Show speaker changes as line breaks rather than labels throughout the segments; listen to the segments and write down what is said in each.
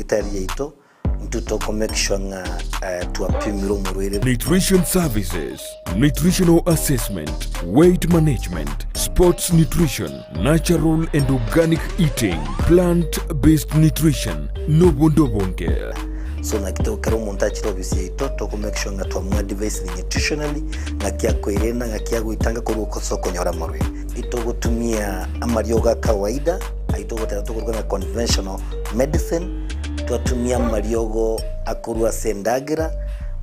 enyagitari yaito, intwe toko make sure ng'a twapimire omorwaire.
Nutrition Services, Nutritional Assessment, Weight Management, Sports Nutrition, Natural and Organic Eating, Plant Based Nutrition, nobonde obonge.
So naki to ekero omonto achire ofisi yaito toko make sure ng'a twamoadvisire nutritionally, ng'aki akoerenda, ng'aki agoetanga korwa ase okonyora amarwaire. Itogotumia amariogo a kawaida, ayio togoteba tokoruga ng'a conventional medicine, twatumia amariogo akorwa ase endagera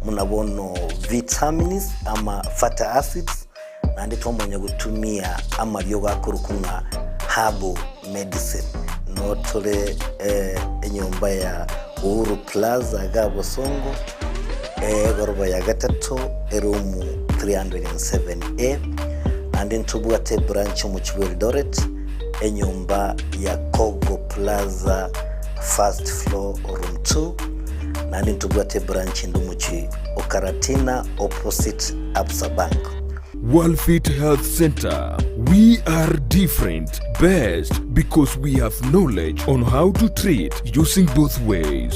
buna bono vitamins ama fatty acids, naende twamanya gotumia amariogo akorokwa ng'a herbal medicine. Noo tore enyomba ya Uhuru Plaza iga Bosongo, egoroba ya gatato, eroom 307A, naende ntobwate ebranch omochie bwa Eldoret, enyomba ya Kogo Plaza first floor room 2, naende ntobwate ebranch ende omochie o Karatina opposite Absa Bank.
Worldfit Health Center, we are different, best because we have knowledge on how to treat using both ways.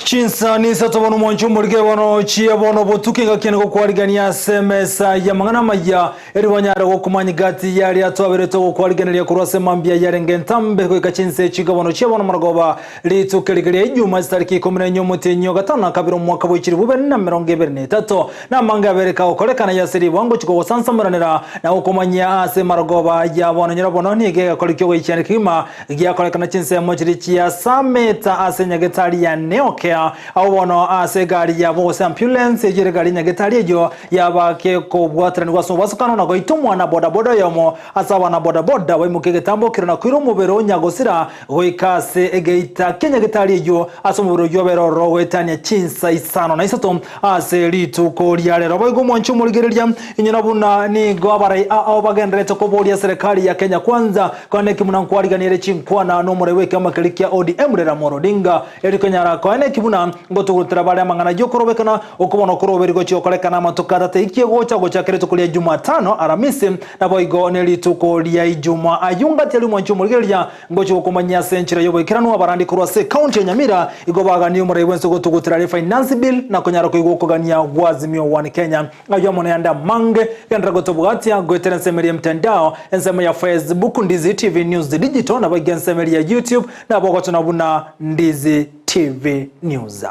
Chinsa nisato bono mwanche omorike bono chie bono botuko engaki ene gokwarigania ase emesa y'amang'ana amaya Erio banyare gokomanya gati y'aria twaberete ogokwarigeneria korwa ase mambia yarenge entambe goika chinsa echi bono chia bono marogoba, rituko eri ria Ijuma chitariki ikomi na inye omotienyi o gatano na kabere omwaka bwe chilifu bibere na emerongo ebere na etato. Na amange abere kagokorekana yase ribaga ngochia kogosansamoranera na gokomanyia ase marogoba ya bono. Nyora bono nigo egekori ki'ogoichania kegima giakorekana chinsemo chiria chia Sameta ase nyagetari ya Neokea, Agwo bono ase egari yabo gose ambulance eyio ere egari nyagetari eyio yaba gekobwataranigwa ase obobasukano na goita omwana bodaboda oyomo ase abana bodaboda baimokia egetambo kero na koira omobere o nyagosira goika ase egeita kia nyagetari eyio ase omobere oyio obere ororo goetania chinsa isano na isato ase rituko ria rero. Boigo omwanchi omorigereria inyora buna nigo abarai ao bagendererete koboria serikali ya Kenya Kwanza kwane ki buna nkwariganiere chinkwana nomorai bw'ekiama keria kia ODM Raila Amolo Odinga Erio konyara koe neki buna ngotugutera bare amang'ana y'okorobekana okwo bono okoroberi gochia gokorekana amatuko atato eikie gocha gochaka rituko ria Jumatano, Aramisi, naboigo ne rituko ria Ijumaa. Ayio ngati aria omwanchi omorigereria ngochia gokomanyia ase enchera y'oboikeranu abarandi korwa ase ecounty ya Nyamira igo baganie omorai bwense gotugutera are Finance Bill na konyara koigwa okogania gwa Azimio One Kenya. Ayio amo nayande amange genderera gotobwatia goetera ensemo eria y'emtandao, ensemo ya Facebook Ndizi TV News Digital naboigo ensemo eria ya YouTube Nabo ogotuna buna Ndizi TV News.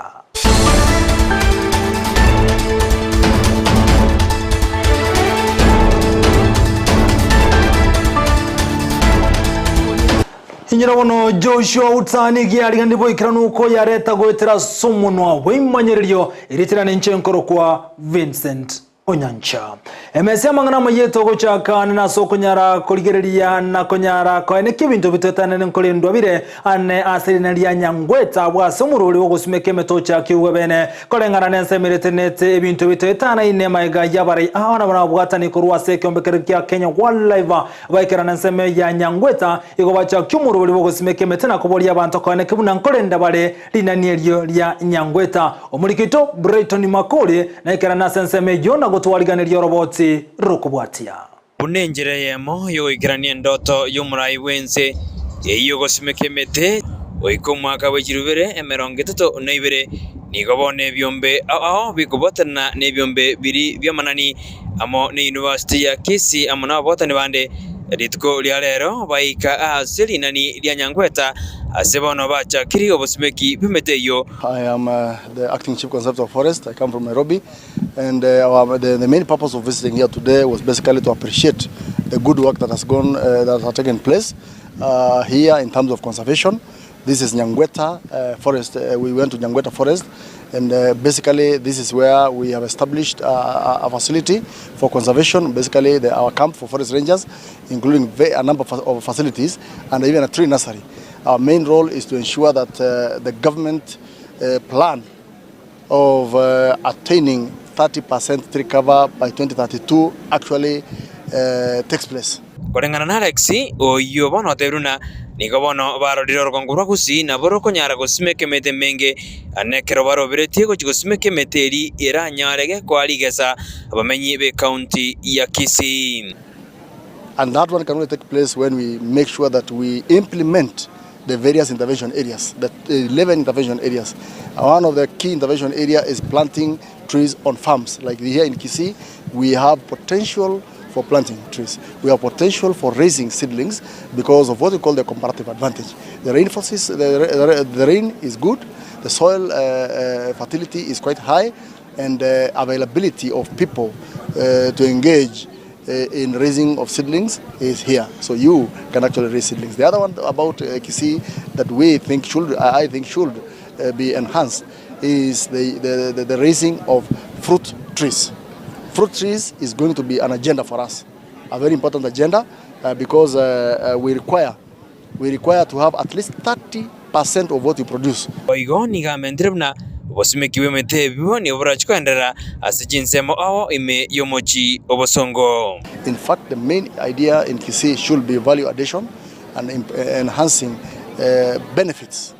Inyora bono Joshua Utani giarigani boikeranu uko yareta goetera ase omonwa bw'eimanyererioErieta riane inche nkorokwa Vincent Onyancha. Emesa y'amang'ana amayia togochaka ane nase okonyara korigereria na konyara koenekia ebinto bitoetanane nkorendwa bire ane ase rinene ria Nyangweta abwo ase omorwori bw'ogosimeka emetocha akiugwe bene koreng'ana n'ensemo eria etenenete ebinto bitoetanaine magega y'abarai aba nabo nababwatani korwa ase ekeombe kia Kenya Wildlife Baikerana ensemo ya Nyangweta igo bachakia omorwori bw'ogosimeka emete na koboria abanto koenekia buna nkorenda bare Rinani erio ria Nyangweta. Omoriki oito Brighton Makori naikerane ase ensemo eyio na gotwariganeria oroboti rokobwatia.
Buna enchera eyemo y'ogoikerania endoto y'omorai bw'ense eyio y'ogosimeka emete goika omwaka bwe chirubere emerongo etato na ibere, nigo bono ebiombe ao ao bikobwatana nebiombe biria bi'amanani amo ne University ya Kisii amo nababwatani bande, rituko ria rero baika ase rinani ria Nyangweta. Ase bono bachakire obosimeki bw'emete eyio.
I am the acting chief conservator of forest, I come from Nairobi and our the, the main purpose of visiting here today was basically to appreciate the good work that has gone that has taken place here in terms of conservation. This is Nyangweta forest, we went to Nyangweta forest and basically this is where we have established a, a facility for conservation, basically the, our camp for forest rangers including a number of facilities and even a tree nursery. Our main role is to ensure that uh, the government uh, plan of uh, attaining 30% tree cover by 2032 actually uh, takes place.
Koreng'ana na Alex, oyio bono otebirie buna nigo bono barorire orogongo rwa Gusii nabo rokonyara gosimeka emete emenge, na ekero baroberetie gochia gosimeka emete eria eranyare gekoa rigesa abamenyi b'ecounty ya Kisii.
And that one can only take place when we make sure that we implement the various intervention areas, the 11 intervention areas. One of the key intervention area is planting trees on farms. Like here in Kisii, we have potential for planting trees. We have potential for raising seedlings because of what we call the comparative advantage. The rain forces, the, the, the rain is good, the soil uh, uh, fertility is quite high, and the availability of people uh, to engage in raising of seedlings is here. So you can actually raise seedlings. The other one about uh, Kisii that we think should, I think should uh, be enhanced is the, the, the, the raising of fruit trees. Fruit trees is going to be an agenda for us, a very important agenda uh, because uh, uh, we require we require to have at least 30% of what we produce.
Boigo nigo amentire buna obosimeki bw'emete ebibo nigo borachi koenderera ase chinsemo ao ime y'omochie obosongo.
In fact, the main idea in Kisii should be value addition and enhancing uh, benefits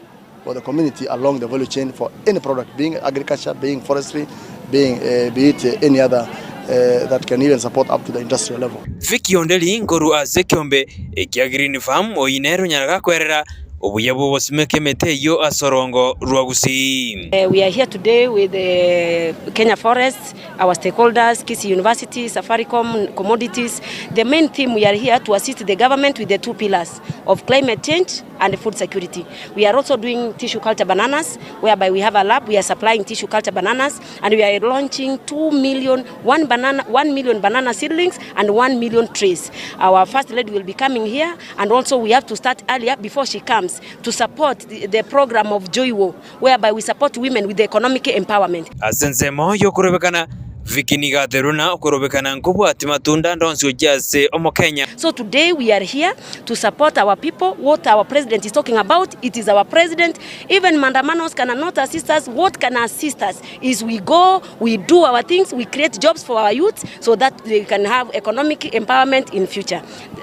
for the community along the value chain for any product, being agriculture, being forestry, being uh, be it uh, any other uh, that can even support up to the industrial level.
Vicky Onderi nkorwa ase ekeombe ekia Green Farm oyio nere onyara gakwerera obuya bw'ogosimeka emete eyio ase orongo rwa Gusii.
We are here today with the Kenya Forests, our stakeholders, Kisii University, Safaricom, commodities. The main theme we are here to assist the government with the two pillars of climate change and food security. We are also doing tissue culture bananas, whereby we have a lab, we are supplying tissue culture bananas, and we are launching 2 million, 1 banana, 1 million banana seedlings and 1 million trees. Our first lady will be coming here, and also we have to start earlier before she comes to support the, the program of Joywo, whereby we support women with the economic empowerment.
Ase ensemo y'okorobekana, Vicky nigo aterwe na okorobekana nkobwati matunda ande onsi gochia ase Omokenya.
So today we are here to support our people. What our president is talking about, it is our president. Even mandamanos cannot assist us. What can assist us is we go, we do our things, we create jobs for our youth so that they can have economic empowerment in future.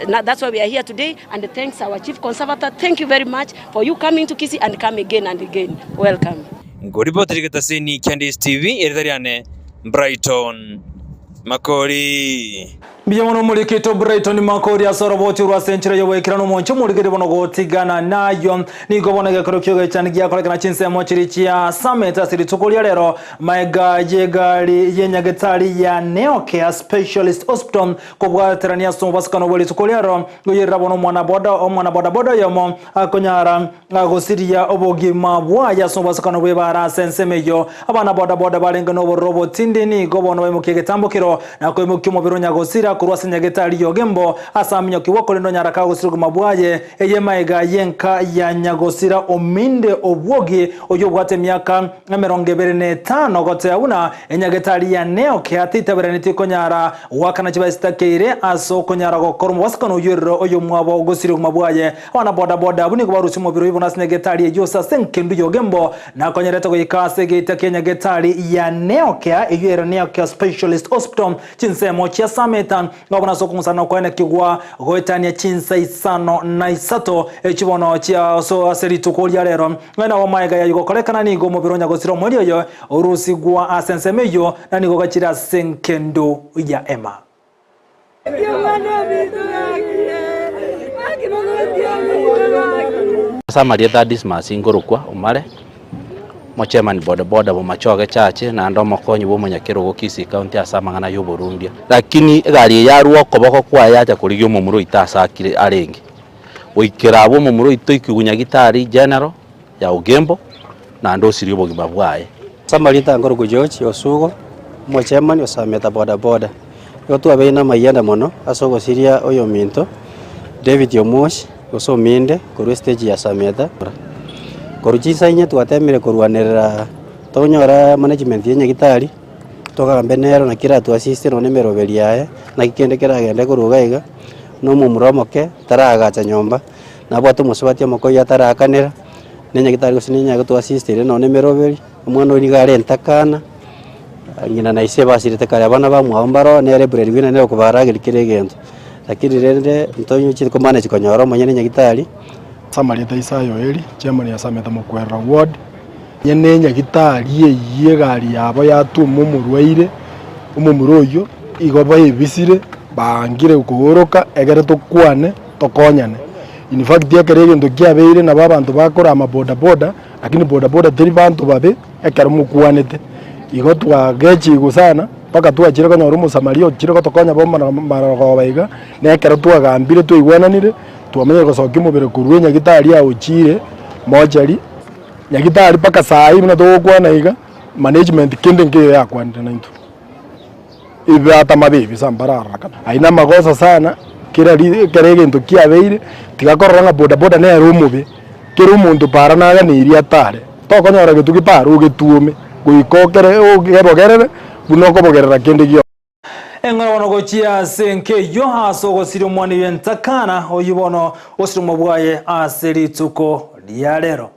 Now, that's why we are here today. And thanks our chief conservator. Thank you very much for you coming to Kisii and come again and again. Welcome.
Ngoriboteri getasini kia Ndisi TV, erita riane Brighton Makori.
Mbuya mono omorikito Brighton Makori ase oroboti orwa ase enchera y'ogoekerana omonche omorigeri bono gotigana nayo nigo bono egekoro ki'ogechani giakorekana chinsemo chiri chia Summit ase rituko ria rero maega y'egari y'enyagetari ya Neocare Specialist Hospital kobwaterania ase omobasukano bwe rituko ria rero goyerera bono omwana boda omwana bodaboda oyomo akonyara gosiria obogima bwaye ase obosokano bw'ebaara ase ensemo eyio. Abana boda-boda barenge nobororo obotindi nigo bono baimokia egetambokero na koimokia omobere o nyagosira korwa ase nyagetari y'ogembo ase aminyokigwa korende onyara kagosira obogima bwaye eye maega y'enka ya nyagosira ominde obwogi oyio obwate emiaka 25 goteba buna enyagetari ya Neocare teitaberaneti konyara goakana chibesa chitakeire ase okonyara gokora omobasokano oyio erero oyomwabo ogosiria obogima bwaye. Abana boda boda abwo nigo barusia omobere oye buna ase nyagetari eyio ase ase enkendu y'ogembo nakonyerete goika ase egeita kia nyagetari ya Neocare eyio ere Neocare Specialist Hospital chinsemo chia Sameta ng'a buna ase okong'usana okoenekigwa goetania chinsa isano na isato echi bono chia so ase rituko ria rero ng'a nabo maega yayio gokorekana nigo omobere o nyagosira omoerio oyo orusigwa ase ensemo eyio na nigo gachire ase enkendu ya Ema.
Ase amarieta a Dismas nkorokwa Omare, omochairman boda boda Bomachoge Church, naende omokonyi bw'omonyakerogo Kisii County ase amang'ana y'oborundia. Lakini egari eye yarua okoboko kwaye yacha korigia omomura oito ase akire arenge. Goikera abwo omomura oito oikigwe Nyagitari General ya Ogembo, naende osirie obogima bwaye.
Ase amarieta nkorokwa George Osugo, omochairman o Sameta Boda Boda. Nigo twabeire namayianda mono ase ogosiria oyominto David Omosi gose Ominde korwa estage ya Sameta. Korwa chinsa inye twatemire korwanerera tonyora management ya nyagitari, togambe nero naki eratuasiste nonya emeroberi yaye, naki kende keragende korwa iga iga, na omomura omoke taragacha nyomba, nabwate omosubati omoke oyio ataraakanera, na enyagitari gose nenyare gotuasistire nonya na emeroberi, omwana oyio nigo are entakana, ng'ina na ise basirete kare abana bamwabo mbaro nere breadwinner nere okobarageria kera egento, lakini rende ntonyochire komanage konyora omonyene nyagitari.
Ase amarieta a Isaya Oeri, chairman ya Sameta Mokwerera Ward, onye ne nyagitari eyio egari yabo yatuma omorwaire, omomura oyio, igo baebisire, baangire kooroka egere tokwane tokonyane. In fact ekero egento kiabeire nabo abanto bakorama bodaboda, lakini bodaboda teri banto babe ekero mokwanete. Igo twagechigwe sana mpaka twachire konyora omosamaria ochire gotokonya bono marogoba iga, na ekero twagambire twaigwananire, twamanyire gosokia omobere korwa enyagitari aochire mochari, nyagitari mpaka saa hii buna togokwana iga, management kende nkeiyo yakwanire naintwe. Ebiata mabe mbararora ayio namagoso sana, kera ri ekero egento kiabeire, tiga korora ng'a bodaboda nere omobe, kera omonto para naganeirie atare, tokonyora getugi para ogetuome, goika okere okebogerere buna okobogerera kende gionsi.
Eng'ora bono gochia ase enka eyio ase ogosiria omwana oyio entakana, oyio bono osiromwa bwaye ase rituko ria rero.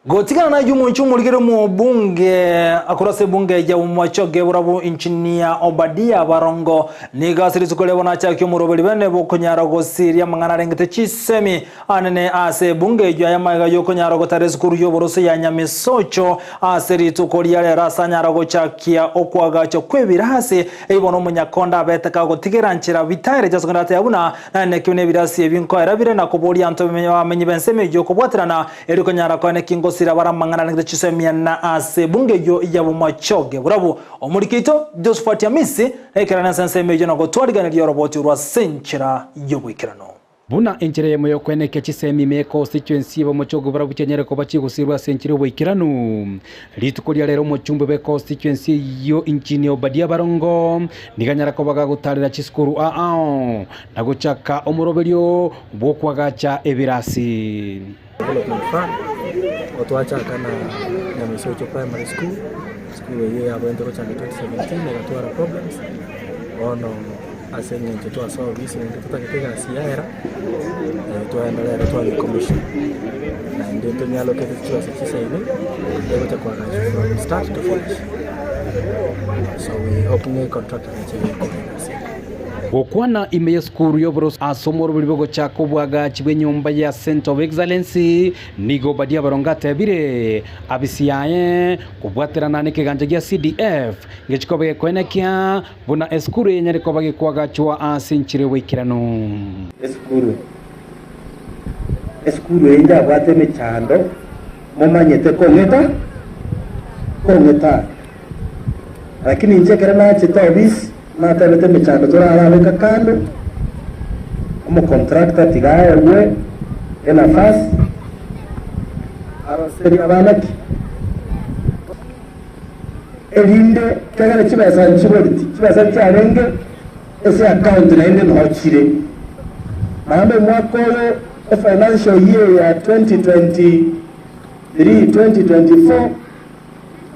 Gotigana nayio omonche omorigeri omobunge akorwa ase ebunge ya Bomachoge Borabu Engineer Obadia Barongo nigo ase rituko riabo nachakia omoroberi bene bokonyara gosiria amang'ana arengete chisemi anene ase ebunge eyio aya magega yokonyara gotara esukuru y'oboroso ya Nyamisocho ase rituko ria rero ase anyara gochakia okoagachwa kw'ebirasi ebi bono omonyakonda abete kagotigera nchera bitaere Jason ateba buna naende ekio nebirasi ebi nkoera bire na koboria anto bamenyi b'ensemo eyio kobwaterana Erio konyara koe naki ngosira bare amang'ana arengete chisemia na ase ebunge eyio y'abomachoge barabwo. Omoriki oito Josephat Amisi naikerane ase ensemo eyio na gotwariganeria oroboti orwo ase enchera y'oboikeranu.
Buna enchera eyemo y'okwenekia chisemi ime y'econstituency y'abomochoge barabwo chianyare koba chigosirwa ase enchera y'oboikeranu. Rituko ria rero omochumbe bw'econstituency eyio Engineer Obadia Barongo nigo anyara koba gagotarera chisukuru ao na gochaka omoroberio bw'okoagacha ebirasi.
Development Fund, otwachaka na Nyamisocho Primary School, esukuru eyio yabwenerete gochaka 2017 egatwara problems, bono ase eng'encho twasoa ofisi naende totagete egasi yaera, twaenda rero twanya commission naende ntonyalokete chibesa chisaine egocha koagachwa from start to finish so we hope ng'a econtractor neche gekora egasi eye.
Gokwana ime y'esukuru y'oboroso ase omoroberi bw'ogochaka obwagachi bw'enyomba ya Centre of Excellency, nigo Obadia Barongo atebire, Abisi yaye kobwaterana nekegancha gia CDF ngechi koba gekoenekia buna esukuru eye enyare koba gekoagachwa ase enchera y'oboikeranu.
Esukuru Esukuru eye njabwate emechando momanyete kong'eta kong'eta lakini inche ekero nachete ofisi Natebete emechando torarabeka kando, omocontractor tiga aegwe enafasi aroserie abana ki, erinde kegere chibesa nchiboreti, chibesa nchiarenge ase account naende noo chire. Naende omwaka oyo e financial year ya 2023 2024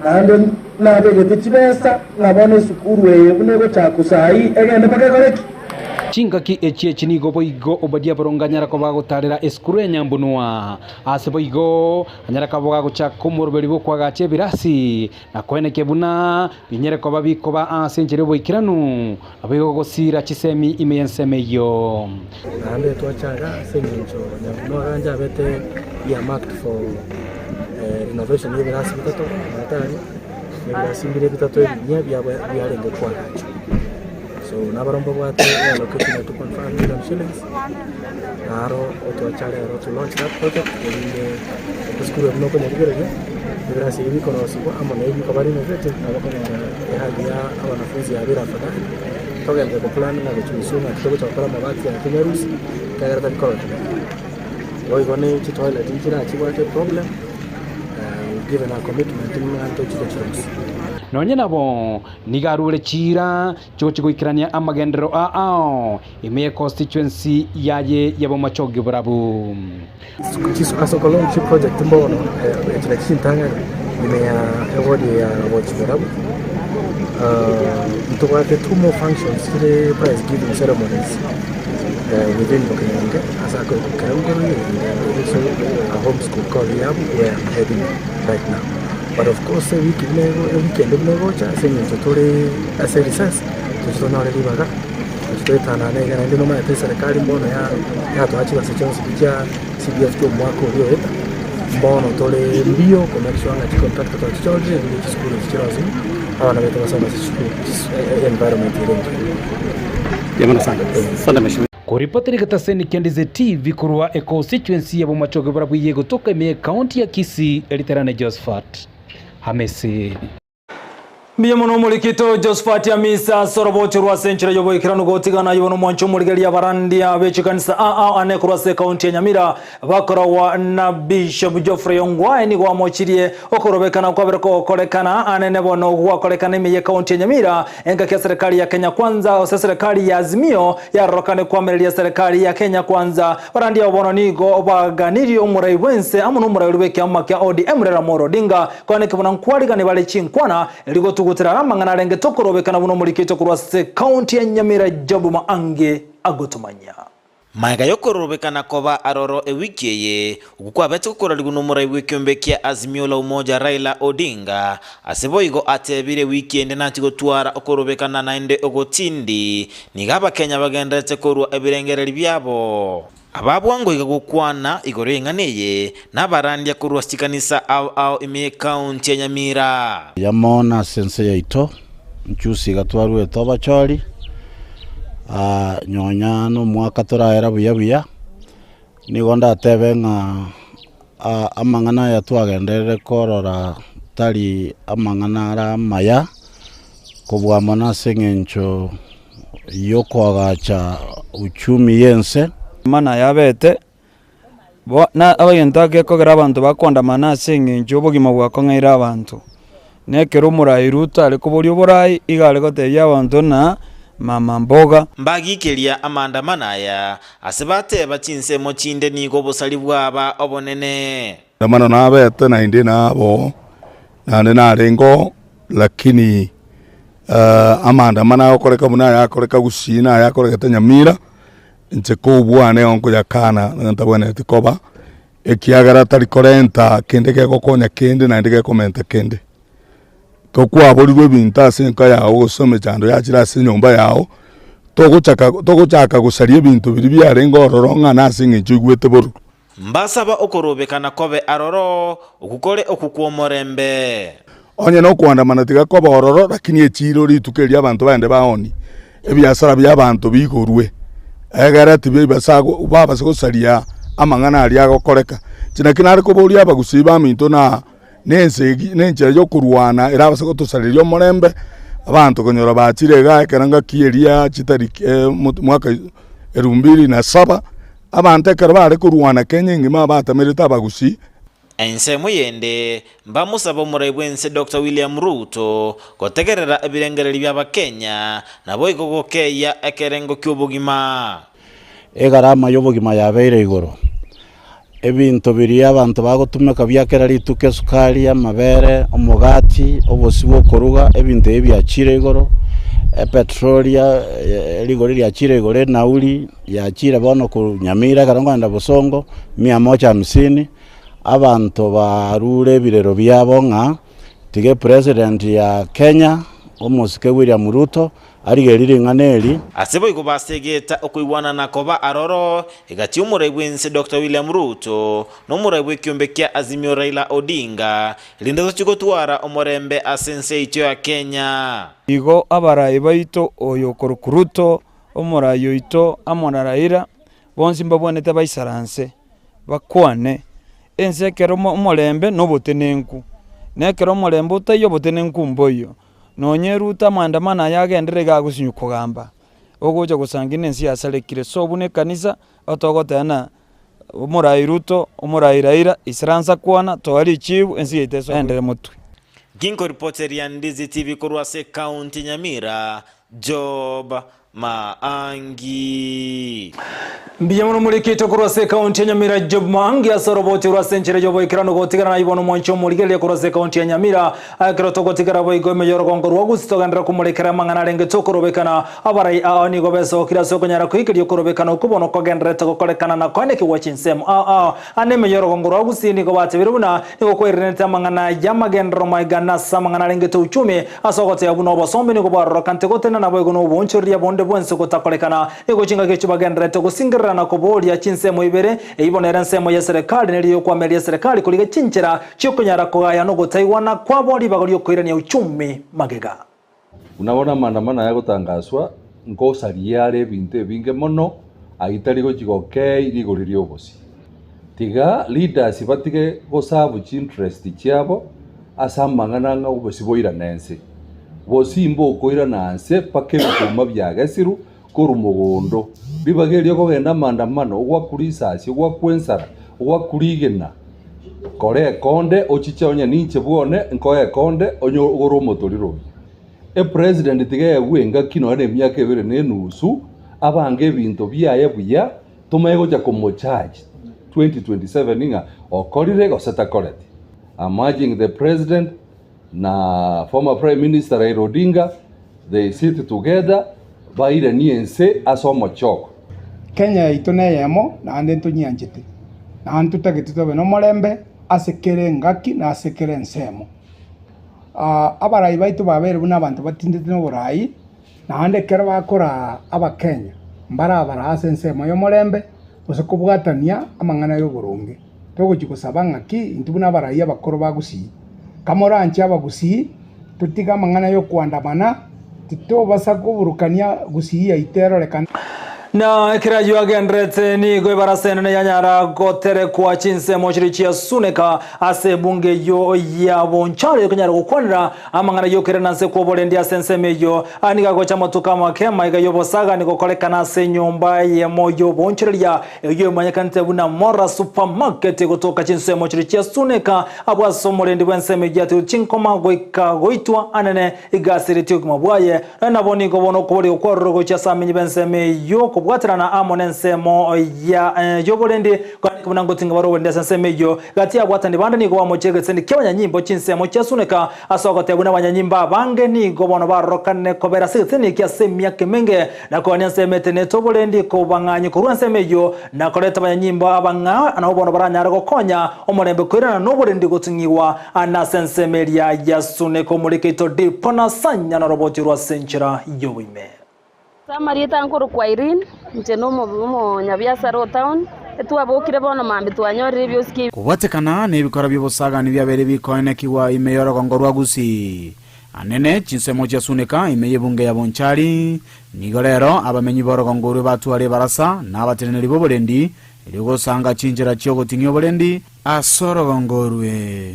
Naende nabegete chibesa ng'a bono esukuru eye buna egochakwa saa ii egende mpaka ekore ki?
Chingaki echi echi nigo boigo Obadia boronge anyare koba agotaarera esukuru ya nyambunwa. Ase boigo anyare koba agochaka omoroberi bw'okoagacha ebirasi, na koenekia buna binyare koba bikoba ase enchera y'oboikeranu, naboigo gosiira chisemi ime y'ensemo eyio.
Naende twachaga ase eng'encho nyambunwa agancha abete earmarked for renovation ya ebirasi bitato amaete aria, na ebirasi mbire bitato ebinyia biarenge koagachwa. So nabarabwo mbabwate eallocation ya 2.5 million shillings, naro otwacha rero to launch that project erinde esukuru eye buna okonyarigereria, ebirasi ebi bikorosiwa amo na ebi bikoba renovated nabo okonyora ehali ya abanafunzi yabeire afadhali, togenderere koplan na gochia gosio ng'a togocha gokora amabati aya tonyarusie, ekiagera tari kororekana buya. Boigo ne chitoilet nchirachibwate eproblem, we've given a commitment ng'a ntochi gochirosia.
Nonye nabo, nigo arure chiira chigochia goikerania amagenderero ao ime ye constituency yaye y'abomachogi borabu.
Ase okolaunch chiproject mbono echi nachi chintang'ani ime ya eward ya bochi borabu, ntobwate two more functions chire prize giving ceremonies within Bokenyange ase akorokwa Kerangorui and also a home school called Riabu where I'm heading right now. But of course ewiki buna eweekend buna egocha ase eng'encho tore ase recess tochi tonyore ribaga. Toetanane iga naende nomanyete eserekari mbono yatoa chibesa chionsi pi chia CDF chia omwaka oria oeta, mbono tore mbio ko make sure ng'a chicontractor twachichorire erinde chisukuru echi chirosiwe, abana baito basome ase chisukuru environment ere engiya.
Koripotera egetaseni kia Ndize TV korwa econstituency ya Bomachoge Borabu egotoka ime ye county ya Kisii, Eriterane Josephat Hamisi.
Mbuya mono omorikito Josephat Amisa ase orobocho rwa ase enchera y'oboikeranu gotigana aye bono omwancho omorigereria abarandia be chikanisa aa ane korwa ase ekaunti ya Nyamira bakoragwa na Bishop Geoffrey Ongwae nigo amochirie okorobekana kwabere kogokorekana anene bono gwakorekana ime y'ekaunti ya Nyamira engaki ya serikali ya Kenya Kwanza gose serikali ya Azimio yarorokane koamereria serikali ya Kenya Kwanza Barandia abo bono nigo baganirie omorai bw'ense amo nomorai oria bw'ekiama kia ODM Raila Amolo Odinga Kwaneke buna nkwarigani bare chinkwana, erio gotugutera are amang'ana arenge tokorobekana buna omorikito korwa ase county ya Nyamira Job Maange agotomanya.
Magega y'okororobekana koba aroro ewiki eye, okwo kwabete gokorarigwa nomorai bw'ekeombe kia Azimio la Umoja Raila Odinga, ase boigo atebire ewiki ende nachi gotwara okorobekana naende ogotindi, nigo abakenya bagendererete korua ebirengereri biabo. Ababwango iga gokwana igoro y'eng'ana eye nabarandia korwa ase chikanisa ao ao ime y'ekaunti ya Nyamira.
Yamo ase ense yaito, nchusi iga twaruete obachori, nonya nomwaka torahera buya buya, nigo ndatebe ng'a amang'ana aya twagenderere korora tari amang'ana are amaya, kobua mono ase eng'encho y'okoagacha uchumi y'ense.
Mana yabete, bo na egento gekogera abanto bakoandamana ase eng'encho obogima bwakong'eire abanto. Na ekero omorai Ruto are koboria oborai, iga are gotebia abanto ng'a mama mboga.
Mbagikeria amaandamano aya, ase bateba chinsemo chinde nigo obosari bwaba obonene.
Maandamano nabete naende nabo, naende narenge oo, lakini Amaandamano agokoreka buna aya akoreka Gusii na aya akoregete Nyamira, inche kobua nigo nkoyakana na ntabwenereti koba, ekiagera tari korenta kende gegokonya kende naende gekomenta kende. Ekero kwaborirwe ebinto ase enka yago gose emechando yachire ase enyomba yago, togochaka togochaka gosaria ebinto biria biarenge ororo ng'a nase eng'encho oigwete bororo.
Mbasaba okorobekana kobe aroro, okwo kore okwo kw'omorembe.
Onye nokoandamana tiga koba ororo, lakini echiiro rituko erio abanto bagende baonie ebiasara bi'abanto bigorwe, egere tibabasa babase gosaria amang'ana aria agokoreka. Inche naki nare koboria abagusii baminto na nensegi nenchera yokorwana erabase gotosareria omorembe, abanto konyora bachire igaa ekero ngaki eria chitariki mwaka elfu mbili na saba. Abanto ekero baare korwana Kenya engima batamerete abagusii.
Ensemo yende, mbamosabe omorai bw'ense Doctor William Ruto gotegerera ebirengererio bi'Abakenya naboigo gokeyia ekerengo ki'obogima.
Egarama y'obogima yabeire igoro. Ebinto biria abanto bagotumeka bia kera rituko esukari, amabere, omogati, obosie bw'okoruga, ebinto ebi biachire igoro, epetroli rigori riachire igoro, enauri yachire bono korwa Nyamira ekero nkoenda Bosongo, mia moja hamsini, abanto barure ebirero biabo ng'a tiga epresident ya Kenya, omosike William Ruto, Arigererie ring'ana eri.
Ase boigo basegeta okoigwanana koba aroro egati y'omorai bw'ense Doctor William Ruto na omorai bw'ekiombe kia Azimio Raila Odinga erinde tochie gotwara omorembe ase ense yaito ya Kenya.
Igo abarai baito oyo okorokwa Ruto, omorai oito amo na Raila, bonsi mbabwanete baisaranse, bakwane, ense ekero omorembe na obotenenku, na ekero omorembe otaiyo obotenenku mboiyo. Nonye Ruto amaandamano aya agenderere iga agosinywa kogamba, ogocha gosangia nense yasarekire. So buna ekanisa, otogoteba na. Omorai Ruto, omorai Raila, isaransa kwana, toa richibu, ense yaito esoendere motwe.
Ginkoripoteria Ndizi TV korwa ase ekaunti ya Nyamira, Job Maangi.
Mbuya mono morikite korwa ase ekaunti ya Nyamira Job Maangi ase oroboti rwa ase enchera y'oboikeranu gotigana na Ibono mwanche omorigereria korwa ase ekaunti ya Nyamira. Ekero togotigara boigo ime y'orogongo rwa Gusii togenderere komorekera amang'ana arenge tokorobekana. Abarai ao nigo besokire ase okonyara koikeria okorobekana okwo bono kogendererete gokorekana na koenekigwa chinsemo ao ao. Ande ime y'orogongo rwa Gusii nigo batebire buna nigo kwairanete amang'ana y'amagenderero maiga na ase amang'ana arengete uchumi ase ogoteba buna obosombe nigo bwarorokante gotena naboigo noboonchoreria bonde bwensi gotakorekana. Nigo chingaki echio bagendererete gosingerera na koboria chinsemo ibere, eyio bono ere ensemo y'eserekari neria y'okwamereria eserekari korigia chinchera chi'okonyara kogaya nogotaigwana kwabo ribaga ri'okoirania uchumi magega.
Buna bono amaandamano aya agotangaswa, nkosaria are ebinto ebinge mono, ayio tari gochia gokei rigori ri'obosie. Tiga leaders batige goserve chiinterest chiabo ase amang'ana ng'a obosie boirane ense. Bosie mbokoirana nse mpaka ebituma biagesirwe korwa mogondo. Ribaga erio okogenda amaandamano, ogwakwa risasi, ogwakwa ensara, ogwakwa rigena, kora ekonde ochiche onye ninche bwone nkoe ekonde onye ogore omotoriro oria. Epresident tiga eegwe engaki nonya na emiaka ebere na enusu abange ebinto biaye buya tomanye gocha komocharge 2027 ng'a okorire gose takoreti. I'm urging the president na former prime minister Raila Odinga they sit together bairanie ense ase omochoko.
Kenya yaito neyemo, naende ntonyianchete, naende ntotagete tobe nomorembe ase kera engaki na ase kera ensemo. Abarai baito babeire buna abanto batindete noborai, naende ekero bakoraa Abakenya, mbarabarae ase ensemo y'omorembe, gose kobwatania amang'ana y'oboronge. Togochia gosaba ng'aki intwe buna abarai abakoro ba Gusii, kamoranche Abagusii, totige amang'ana y'okoandamana, titobasa koburukania Gusii yaito erorekane.
Na ekero ayio agendererete, nigo ebarasa enene yanyara goterekwa chinsemo chiria chiasuneka ase ebunge eyio ya Bonchari ekonyara gokwanera amang'ana y'okoirana nse kw'oborendi ase ensemo eyio. Aya nigo agocha amatuko amake amaiga y'obosagani gokorekana ase enyomba eyemo y'obonchoreria Eyio emanyekanete buna Mora Supermarket egotoka chinsemo chiria chia Suneka abwo ase omorendi bw'ensemo eyio atigwe chinkoma goika goitwa anene igaseretie obogima bwaye. Nonya nabo nigo bono okoboria okwarure gochia ase amenyi b'ensemo eyio kobwaterana amo n'ensemo ya y'oborendi koraneka buna ngotinga bare oborendi ase ensemo eyio. Gati y'abwatani bande nigo bamochia egesendi ki'abanyanyimbo chinsemo chia Suneka ase ogoteba buna abanyanyimbo abange nigo bono barorokane kobera ase egesendi eki ase emiaka emenge Na koania ensemo etenenete oborendi kobang'anyia korwa ensemo eyio, na koreta abanyanyimbo abang'ao, nabo bono baranyare gokonya omorembe koirana noborendi goting'igwa ase ensemo eria ya Suneka omorikeito Dipo na Sanya noroboti rwa ase enchera y'oboime.
Ase amarieta nkorokwa Irene, inche nomonyabiasara o town, etwabokire bono mambia twanyorire ebiosiki ebi.
Kobwatekana nebikora bi'obosagani biabeire bikoenekigwa ime y'orogongo rwa Gusii. Anene chinsemo chiasuneka ime y'ebunge ya Bonchari. Nigo rero abamenyi b'orogongo orwe batware ebarasa na abateneneri b'oborendi, erio gosanga chinchera chi'ogoting'ia oborendi ase orogongo orwe.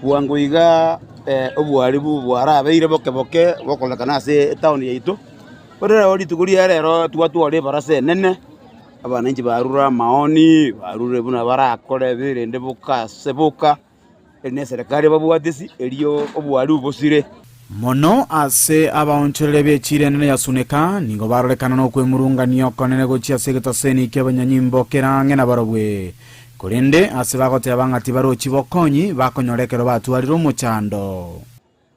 Bwango iga oboaribu bwarabeire boke boke bokorekana ase etown yaito, korende rero rituko ria rero twatwara ebarasa enene, abananchi barure amaoni, barure buna barakore berende boka ase boka. Eri neserekari babwatisi, erio oboaribu bosire.
Mono ase abaonchoreri b'echiira enene ya Suneka nigo barorekana nokwemurungania okonene gochia ase egetaseni ki'abanyanyimbo kere ang'e nabarobwe. Korende ase bagoteba ng'a tibarochi bokonyi bakonyora ekero batwarire omochando.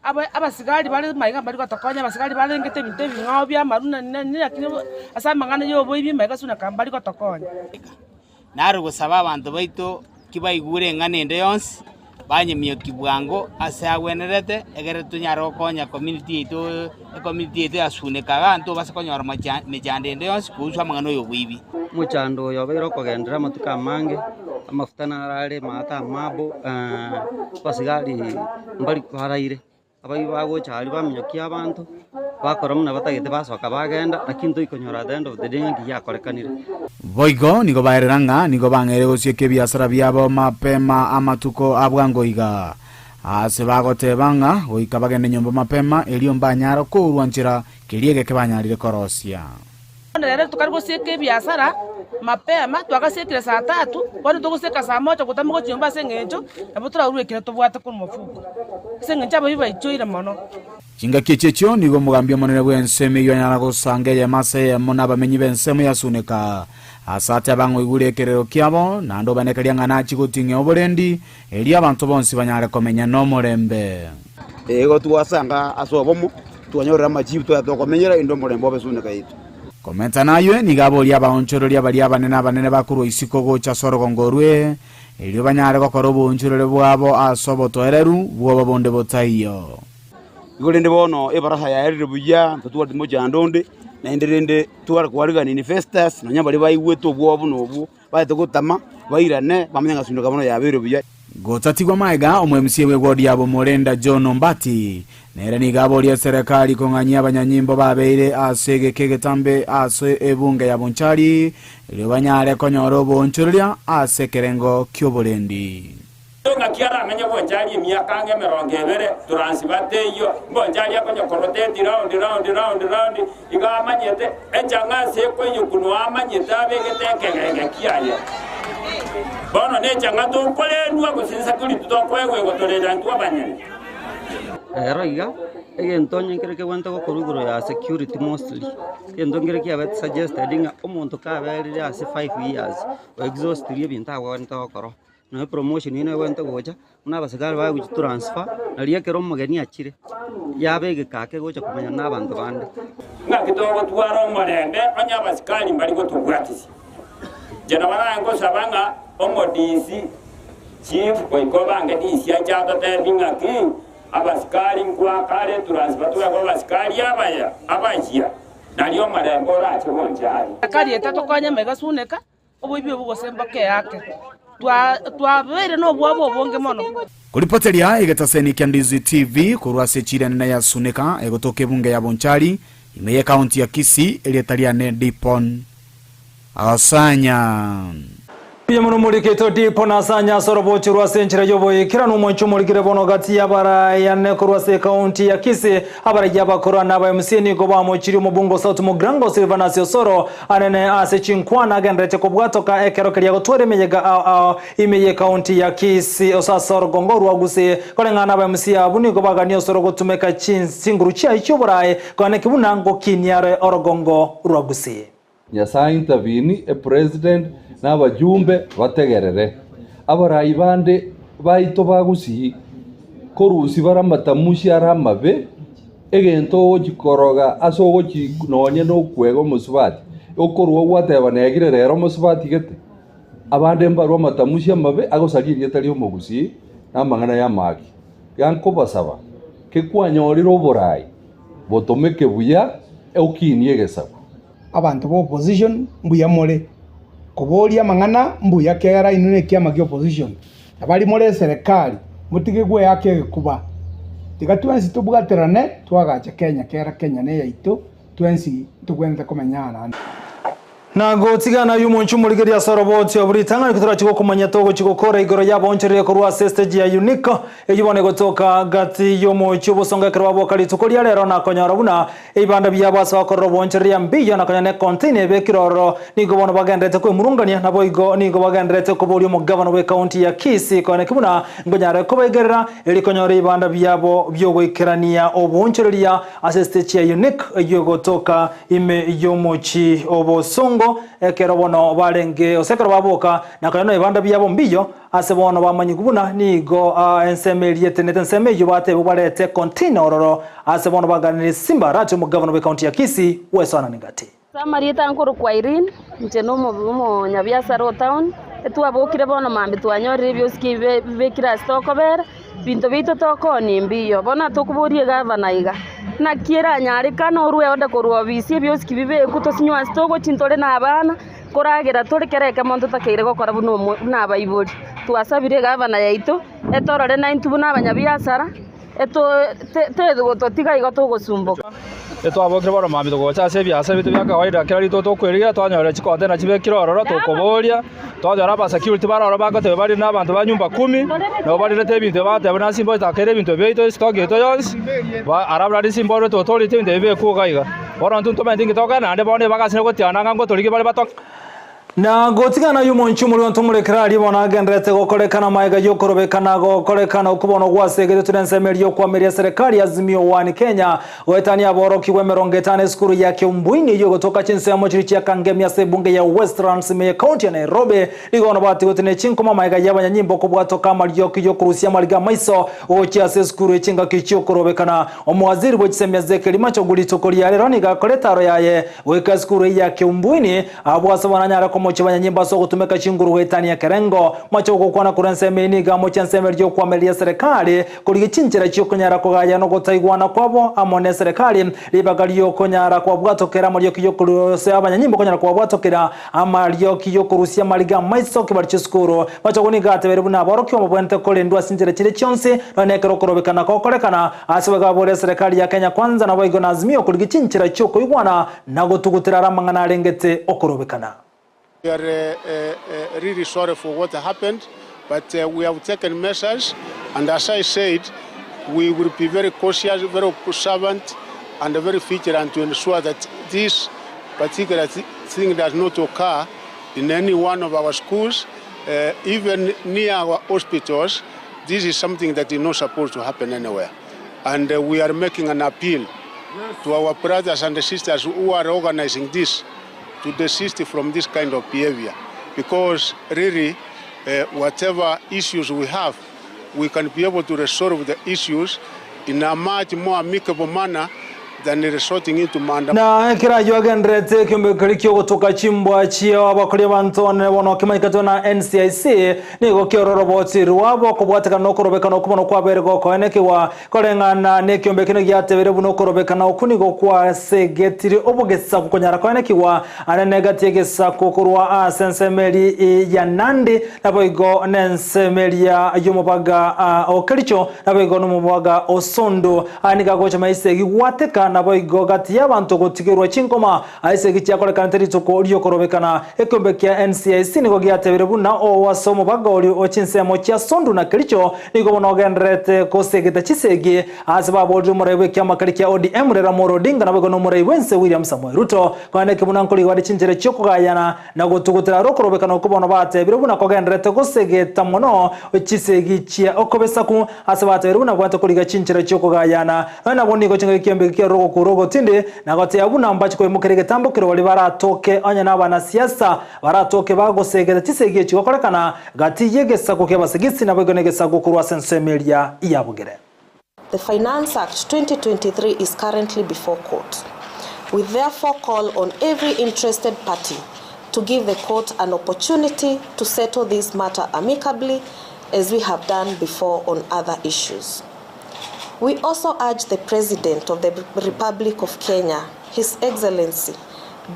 Abasigari bare maiga mbari gotokonya, abasigari barengete ebinto ebing'ao bi'amaru na nini lakini ase amang'ana y'oboibi maiga Suneka mbari gotokonya.
Nare gosaba abanto baito ki baigure eng'ana ende yonsi, banyemioki bwango ase agwenerete, egere tonyare gokonya community yaito ecommunity yaito ya Suneka igaa ntobase konyora mocha mechando ende yonsi kuhusu amang'ana oyo oboibi.
Omochando oyo obeire okogenderera amatuko amange, amafuta naro are maate amabo, abasigari mbari baraire, abaibwa bagocha aria baminyokia abanto, bakora buna batagete basoka bagenda, lakini toikonyora at the end of the day ng'a nki giakorekanire.
Boigo nigo baerera ng'a nigo bang'eire gosieka ebiasara biabo mapema amatuko a bwango iga. Aase bagoteba ng'a goika bagende nyomba mapema erio mbanyare kourwa nchera keria egeke banyarire korosia.
Bono rero tokare gosieka ebiasara, mapema, twagasekire saa tatu, bono togoseka saa moja gotama gochia nyomba ase eng'encho, nabo torarue ekero tobwate korwa mofuko, ase eng'encho abaibori baichoire mono.
Chingaki echi echio nigo omogambi omonene bw'ensemo eyio anyara gosanga eyemo ase eyemo nabamenyi b'ensemo ya Suneka, ase ateba ng'a oigure ekerero kiabo, naende obanekerie ng'a nachie goting'ia oborendi, erio abanto bonsi banyare komenya nomorembe.
Igo twasanga ase obomo, twanyorire amachibu twaya tokomenyera inde omorembe obe Suneka yaito.
Komenta naywe, nigo aborie abaonchoreria baria abanene abanene bakorwa isiko gocha ase orogongo orwe, erio banyare gokora oboonchoreri bwabo ase obotoereru bw'obo bonde botaiyo.
Igo rende bono ebarasa yaerire buya, totwareti mochando onde, naende rende tware kwarigania investors, nonya baria baigwete obwoba buna obwo, baete gotama, bairane, bamanye ng'a Suneka bono yabeire buya.
Gotatigwa magega, omo-MCA bw'ewodi ya Bomorenda John Ombati nere nigo aboria eserekari kong'anyia abanyanyimbo babeire ase egeka egetambe ase ebunge ya Bonchari erio banyare konyora oboonchoreria ase ekerengo ki'oborendi.
Ng'aki aramenye bonchari emiaka ang'e emerongo ebere, turansiba teiyo, mbonchari akonya koroteti round round round round, iga amanyete echang'a ase ekoiyokunwa amanyete abegete ekegege kiaye. Bono nechang'a tokorendwa gose nsakori titokoegwa egotorenda intwe abanyene.
Ero iga, egento onye nkere kebwenerete gokorwa igoro ya security mostly, egento nkere kiabete suggested ng'a omonto kaberire ase 5 years, o exhaustirie ebinto abwenerete gokora. Nonya promotion eye nebwenerete gocha, buna abasigari bagochi transfer, nario ekero omogeni achire, yaba egeka ake gocha komanyana na abanto bande.
Ng'aki togotwara omorembe onye abasikari mbari gotobwatisia? Inche nabo naye ngosaba ng'a omodisi, chief, goika obange disi ache atotebie ng'aki abasikari nkwakare transfer twegwe abasikari abaya abayia, nario omorembe orache goncha aria.
Akarieta tokonye amaiga suneka, Oboibi obwo gose mboke ake, twabeire nobwoba obonge mono.
Koripoteria egetaseni kia Ndizi TV korwa ase echira enene ya Suneka egotoka ebunge ya Bonchari ime ye county ya Kisii erieta riane Dipon Osanya.
Mbuya mono morikete Dipon Asanya ase orobocho rwa ase enchera y'oboikeranu omonche omorikire bono gati y'abarayane korwa ase ecounty ya Kisii Abaraiya abakorwa na aba MCA nigo bamochirie omobunge o South Mugirango Silvanus Osoro anene ase chinkwana agenderete kobwatoka ekero keria gotwara emeyega ao ao ime ye county ya Kisii ase ase orogongo rwa Gusii. Koreng'ana na aba MCA abwo nigo bagania Osoro gotumeka chinguru chiaye chioborae koaneki buna ngokinia are orogongo rwa Gusii.
Nyasae intervene, epresident na abajumbe bategerere. Abarai bande baito ba Gusii korusia bare amatamushi are amabe, egento ogochi koroga ase ogochi nonye na okwega omosubati, okorwa gwateba negire rero omosubati gete. Abande mbarwe amatamushi amabe agosaria erieta ria omogusii na amang'ana y'amaki. Iga nkobasaba, kekwanyorire oborai, botomeke buya okinie egesaku.
Abanto ba opposition mbuya more koboria amang'ana mbuya kera inwe nekiama kia opposition na baria more eserekari motige gweaka egekuba tiga twensi tobwaterane twagache Kenya kera Kenya neyaito twensi ntogwenerete komenya aa naende.
Na gotigana ayio omonche omorigereria ase oroboti obo ritang'ani kotorachi gokomanya togochi gokora igoro y'abaonchoreria korwa ase estage ya Unique eyio bono egotoka gati y'omochie obosongo ekero baboka rituko ria rero na konyora buna ebibanda biabo ase bakorera oboonchoreria mbiya na konya ne container ebekire ororo nigo bono bagenderete kwemurungania naboigo nigo bagenderete koboria omogavana bw'ecounty ya Kisii koeneki buna nkonyare kobaigerera erio konyora ebibanda biabo biogoikerania oboonchoreria ase estage ya Unique eyio egotoka Ime y'omochie obosongo, ekero bono barenge, gose ekero baboka, na konya nebibanda biabo mbiyo, ase bono bamanyigwe buna nigo ensemo eria etenenete ensemo eyio batebigwe barete container ororo, ase bono baganire Simba Arati omogavana bw'ecounty ya Kisii wesoanani gati.
Ase amarieta nkorokwa Irene, inche na omonyabiasara o town, etwabokire bono mambia twanyorire ebiosiki ebi bibekire ase tokobera, Ebinto biaito tokoonia mbiyo. Bono atokoboria egavana iga, Naki eranyarekane orue order korwa ofisi ebiosiki bibekwe tosinywe ase togochia ntore na abana, koragera tore kera ekemo ntotakeire gokora buna omo buna abaibori. Twasabire egavana yaito, etorore naintwe buna abanyabiasara, eto te tegototiga igo togosumboka.
Etwabokire bono mambia togocha ase ebiasara biaito bia kawaida, kera rituko tokwerigia twanyora chicontainer chibekire ororo tokoboria, twanyora abasecurity bare ororo bagoteba bare na abanto ba nyumba kumi, nabo barerete ebinto ebi bagoteba buna ase mbotakeire ebinto biaito estock yaito yonsi, ba arabwo naende ase mborwe totoreti ebinto ebi bikwe iga iga. Bono intwe ntomanyeti nki togokora naende bono ebagasi nigo gotiana ng'a ngotorigia bare bato.
Na gotigana y'omonche omorwoti ntomorekere aria bono agendererete gokorekana magega y'okorobekana gokorekana okwo bono gwasegeretwe nensemo eria y'okoameria eserekari ya Azimio One Kenya goetania aborokigwa emerongo etano esukuru ya Kiumbuini eyio egotoka chinsemo chiria chia Kangemi ase ebunge ya Westlands ime y'ecounty ya Nairobi. Nigo bono batigwete ne chinkoma magega y'abanyanyimbo kobwatoka amarioki y'okorusia amariga amaiso gochia ase esukuru echingaki chi'okorobekana. Omowaziri bwe chisemi Ezekiel Machogu rituko ria rero nigo akora etaro yaye goika esukuru eyio ya Kiumbuini Abwo ase baranyare komochia abanyanyimbo ase ogotumeka chinguru goetania ekerengo, moche gokwana korwa ensemo eye nigo amochia ensemo eria y'okoamereria eserekari, korigia chinchera chi'okonyara kogayana ogotaigwana kwabo amo neserekari, ribaga ri'okonyara kwabwatokera amarioki y'okorusia abanyanyimbo konyara kwabwatokera amarioki y'okorusia amariga amaiso kebari chisukuru. Machogu nigo atebeire buna aborokigwa mbabwenerete korendwa ase chinchera chiria chionsi, nonya nekero okorobekana gokorekana, ase boigo abore eserekari ya Kenya Kwanza naboigo na Azimio korigia chinchera chi'okoigwana Na gotugutera are amang'ana arengete okorobekana.
We are really sorry for what happened but we have taken measures and as I said we will be very cautious, very observant and very vigilant to ensure that this particular thing does not occur in any one of our schools, even near our hospitals. This is something that is not supposed to happen anywhere and we are making an appeal to our brothers and sisters who are organizing this to desist from this kind of behavior because really uh, whatever issues we have we can be able to resolve the issues in a much more amicable manner than resorting into maandamano.
Na ekero ayio agendererete ekeombe keria ki'ogotoka chimbwa chia abakori abanto abanene bono kemanyeketwe na NCIC, nigo kiororo roboti rwabo okobwatekana nokorobekana okwo bono kwabeire gokoenekigwa. Koreng'ana nekeombe ekio nigo giatebire buna okorobekana okwo nigo kwasegetire obogesaku konyara koenekigwa anene gati y'egesaku korwa ase ensemo eria ya Nandi naboigo nensemo eria y'omobaga o Kericho naboigo nomobaga o Sondu. Aya nigo agocha maiso egigwateka naboigo gati y'abanto gotigerwa chinkoma ase egi chiakorekanete rituko ri'okorobekana. Ekeombe kia NCIC nigo giatebire buna oo ase omobaga oria o chinsemo chia Sondu na Kericho nigo bono ogendererete gosegeta chisegi ase baborire omorai bw'ekiama keria kia ODM Raila Amolo Odinga naboigo nomorai bw'ense William Samoei Ruto konya neke buna nkorigia bare chinchera chi'okogayana na gotugutera are okorobekana okwo bono batebire buna kogendererete gosegeta mono chisegi chia okobesaku Ase batebirie buna bwate korigia chinchera chi'okogayana, nonya nabwo nigo chingaki ki'embeki kiarure ogokuura ogotindi, na gotebia buna mbache koimokeria egetambo keria baria baratoke onye nabanasiasa baratoke bagosegeta chisegi echi gokorekana gati y'egesaku ki'Abasigisi naboigo negesaku korwa ase ensemo eria ya bogere.
The Finance Act 2023 is currently before court. We therefore call on every interested party to give the court an opportunity to settle this matter amicably as we have done before on other issues. We also urge the President of the Republic of Kenya, His Excellency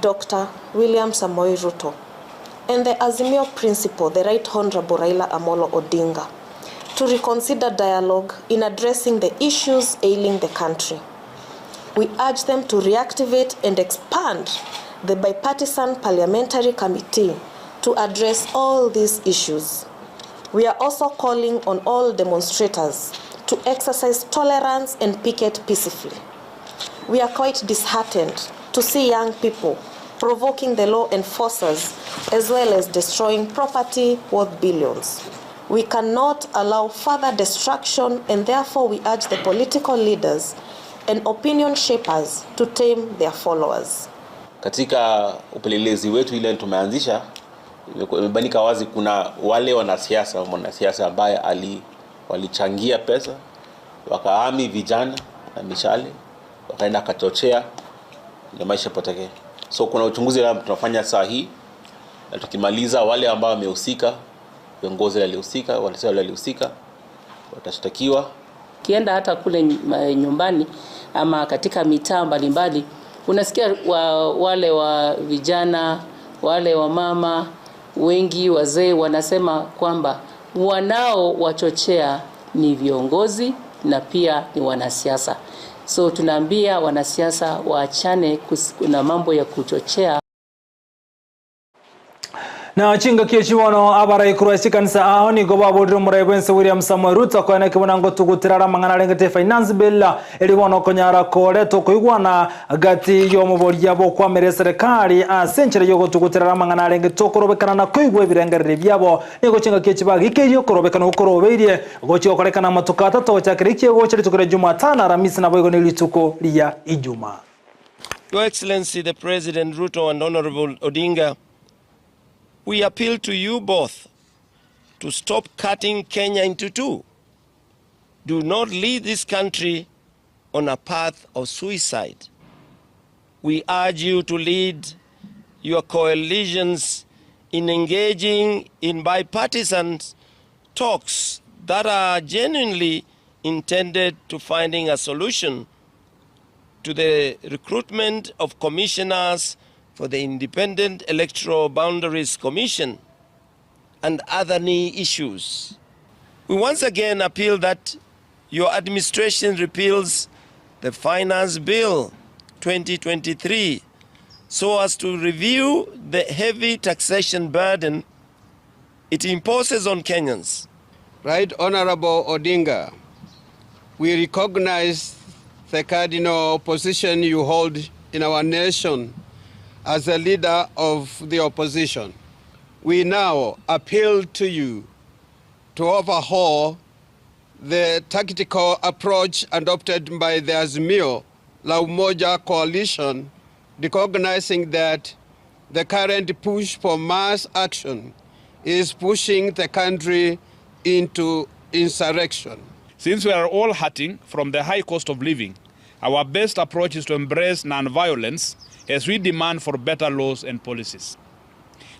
Dr. William Samoei Ruto, and the Azimio Principal, the Right Honorable Raila Amolo Odinga, to reconsider dialogue in addressing the issues ailing the country. We urge them to reactivate and expand the bipartisan parliamentary committee to address all these issues. We are also calling on all demonstrators to exercise tolerance and picket peacefully. We are quite disheartened to see young people provoking the law enforcers as well as destroying property worth billions. We cannot allow further destruction and therefore we urge the political leaders and opinion shapers to tame their followers.
Katika upelelezi wetu ile tumeanzisha imebainika wazi kuna wale wanasiasa, mwanasiasa ambaye ali walichangia pesa wakaami vijana na mishale wakaenda akachochea na maisha potekee. So kuna uchunguzi ambao tunafanya saa hii, na tukimaliza wale ambao wamehusika, viongozi waliohusika, wanasiasa waliohusika watashtakiwa.
Ukienda hata kule nyumbani ama katika mitaa mbalimbali unasikia wa, wale wa vijana wale wa mama wengi wazee wanasema kwamba wanaowachochea ni viongozi na pia ni wanasiasa. So tunaambia wanasiasa waachane na mambo ya kuchochea.
Na chingaki echi bono abarai korwa chikanisa ao nigo baborire omorai bw'ense William Samoei Ruto koena ekebuna ngotugutera are amang'ana arengete Finance Bill eri bono okonyara koreta okoigwana gati y'omoboria bw'okwamera eserekari ase enchera y'ogotugutera are amang'ana arengete okorobekana na koigwa ebirengererio biabo. Nigo chingaki echi bagikeirie okorobekana okorobeirie gochia gokorekana amatuko atato gochakera ekiagocha rituko ria Jumatano, Aramisi naboigo nerituko ria Ijumaa.
Your Excellency the President Ruto and Honorable Odinga, we appeal to you both to stop cutting Kenya into two. Do not lead this country on a path of suicide. We urge you to lead your coalitions in engaging in bipartisan talks that are genuinely intended to finding a solution to the recruitment of commissioners for the Independent Electoral Boundaries Commission and other knee issues. We once again appeal that your administration repeals the Finance Bill 2023 so as to review the heavy taxation burden it imposes on Kenyans.
Right Honorable Odinga, we recognize the cardinal position you hold in our nation as a leader of the opposition. We now appeal to you to overhaul the tactical approach adopted by the Azimio La Umoja coalition, recognizing that the current push for mass action is pushing the country into insurrection.
Since we are all hurting from the high cost of living, our best approach is to embrace non-violence as we demand for better laws and policies.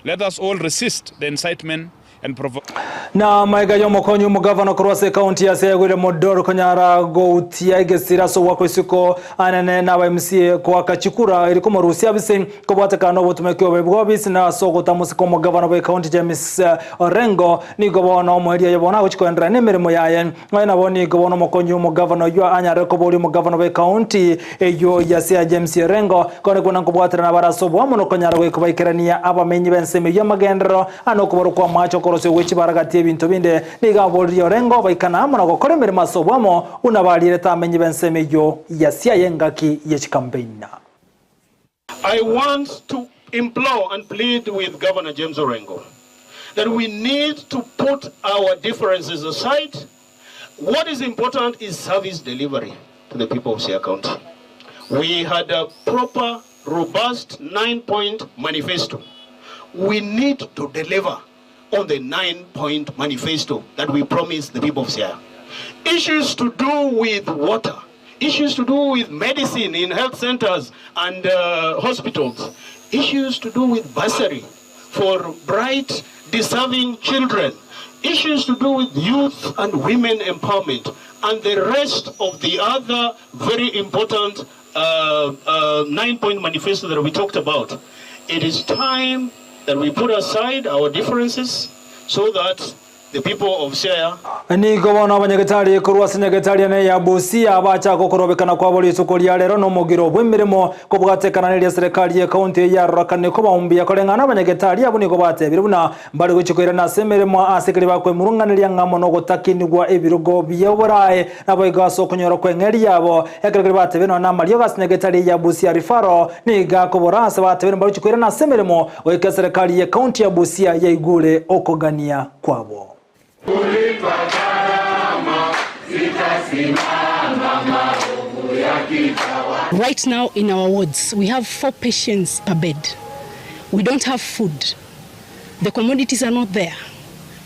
Let us all resist the incitement and provocation.
Na amaiga y'omokonyi omogavana korwa ase ekaunti ya Siaya William Odoro konyara goutia egesira ase ogwakwa isiko anene na aba MCA koaka chikura eri komorusia abise kobwatekana na obotumeki obe bw'obisi na ase ogotamosika omogavana bwe ekaunti James Orengo nigo bono omoerio oye bono agochi koenderera nemeremo yaye Nonya nabo nigo bono omokonyi omogavana oyio anyare koboria omogavana bw'ekaunti eyio ya Siaya James Orengo kore buna nkobwaterana bare ase oboamo na okonyara goika baikerania abamenyi b'ensemo eyio amagenderero ande okoborwa kw'amache okorosia gwe chibara gati y'ebinto binde. Nigo aboririe Orengo baikana amo na gokora emeremo ase oboamo buna barierete abamenyi b'ensemo eyio ya Siaya engaki ye chikampeina.
I want to implore and plead with Governor James Orengo that we need to put our differences aside. What is important is service delivery to the people of Siaya County. We had a proper, robust 9-point manifesto. We need to deliver on the 9-point manifesto that we promised the people of Siaya. Issues to do with water, issues to do with medicine in health centers and hospitals, issues to do with bursary for bright, deserving children, issues to do with youth and women empowerment, and the rest of the other very important 9-point manifesto that we talked about. It is time that we put aside our differences so that the people of Siaya
Nigo bono abanyagetari korwa ase nyagetari ene ya Busia bachaka okorobekana kwabo rituko ria rero nomogiro bw'emeremo kobwatekana neria serikali y'ekaunti eye yarorakane kobaumbia koreng'ana abanyagetari abwo nigo batebire buna mbare gochia koirana ase emeremo ase ekeri bakwemurung'aneria ng'a mono gotakinigwa ebirogo bia oborae naboigo ase okonyora kw'eng'eri yabo ekero keria batebire nonya namariogo ase nyagetari eye ya Busia Referral nigo akobora ase batebire mbarochie koirana ase emeremo goika eserekari y'ekaunti ya Busia yaigure okogania kwabo.
Right now in our wards we have 4 patients per bed. We don't have food. The commodities are not there.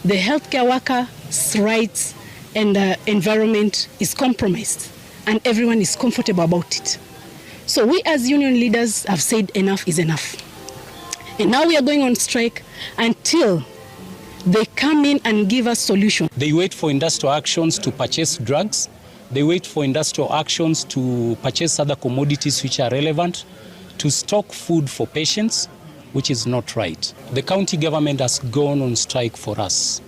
The healthcare workers' rights and environment is compromised and everyone is comfortable about it. So we as union leaders have said enough is enough. And now we are going on strike until they come in and give us solution.
They wait for industrial actions to purchase drugs. They wait for industrial actions to purchase other commodities which are relevant, to stock food for patients, which is not right. The county government has gone on strike for us.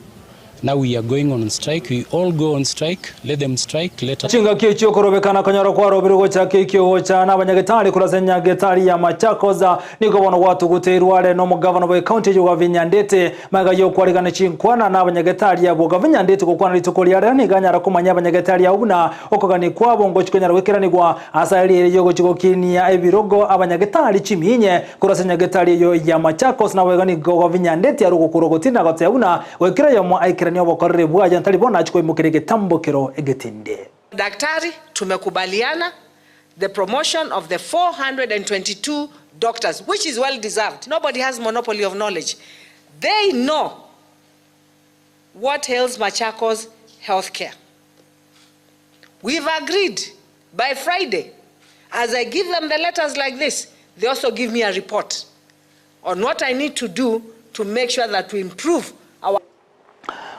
Now we are going on strike, we all go on strike, let them strike, let us.
Chingaki echio okorobekana konyora kwarobire gochaka ekio gocha nabanyagetari korwa ase nyagetari ya Machakos nigo bono gwatuguteirwe are nomogavana bwe county eyio Gavin Ndeti magega yokwarigana chinkwana nabanyagetari abwo Gavin Ndeti gokwana rituko ria rero nigo anyara komanya abanyagetari abwo buna okogania kwabo ngochi konyara goikeranigwa ase aria ere yogochi gokinia ebirogo abanyagetari chiminye Korwa ase nyagetari eyio ya Machakos naboigo nigo gobinyandeti are ogokura ogotinda na goteba buna goikera oyomo aikeranie obokoreri bwaye ntari bono achie koimokeria egetambokero egetindi.
Daktari, tumekubaliana the promotion of the 422 doctors which is well deserved. Nobody has monopoly of knowledge. They know what ails Machakos healthcare. We've agreed by Friday, as I give them the letters like this, they also give me a report on what I need to do to make sure that we improve our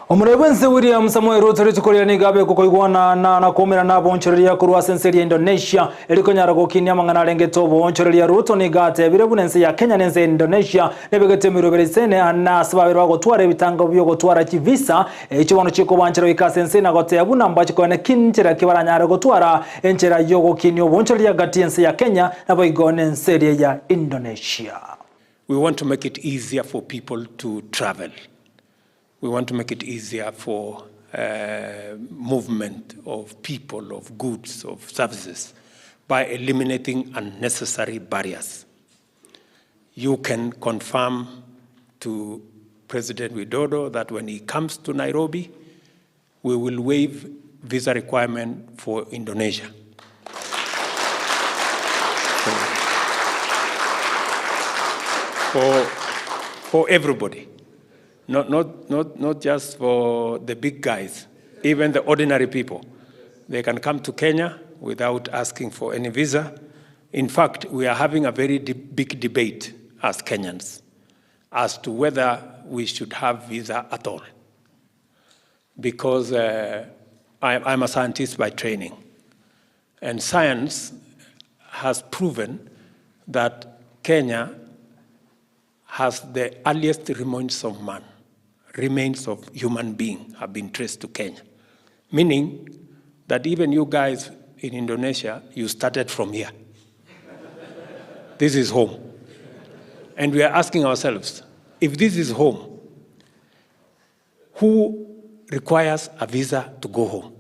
Omorai bw'ense William Samoei Ruto rituko riria nigo abekwa koigwana na na koumerana naboonchoreria korwa ase ense eria Indonesia eri konyara gokinia amang'ana arengete oboonchoreria. Ruto nigo atebire buna ense ya Kenya na ense ya Indonesia nebegete emeroberi isene na ase babere bagotwara ebitango biogotwara chivisa Echio bono chikobanchera goika ase ense na goteba buna mbache koena ki nchera ki baranyare gotwara enchera y'ogokinia obonchoreria gati y'ense ya Kenya naboigo nense eria ya Indonesia.
We want to make it easier for people to travel. We want to make it easier for uh, movement of people, of goods, of services by eliminating unnecessary barriers. You can confirm to President Widodo that when he comes to Nairobi, we will waive visa requirement for Indonesia. For, for everybody, not, not, not, not just for the big guys, even the ordinary people. They can come to Kenya without asking for any visa. In fact, we are having a very de big debate as Kenyans as to whether we should have visa at all. Because uh, I, I'm a scientist by training. And science has proven that Kenya has the earliest remains of man, remains of human being have been traced to Kenya. Meaning that even you guys in Indonesia, you started from here. This is home. And we are asking ourselves, if this is home, who requires a visa to go home?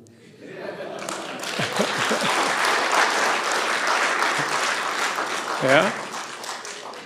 yeah?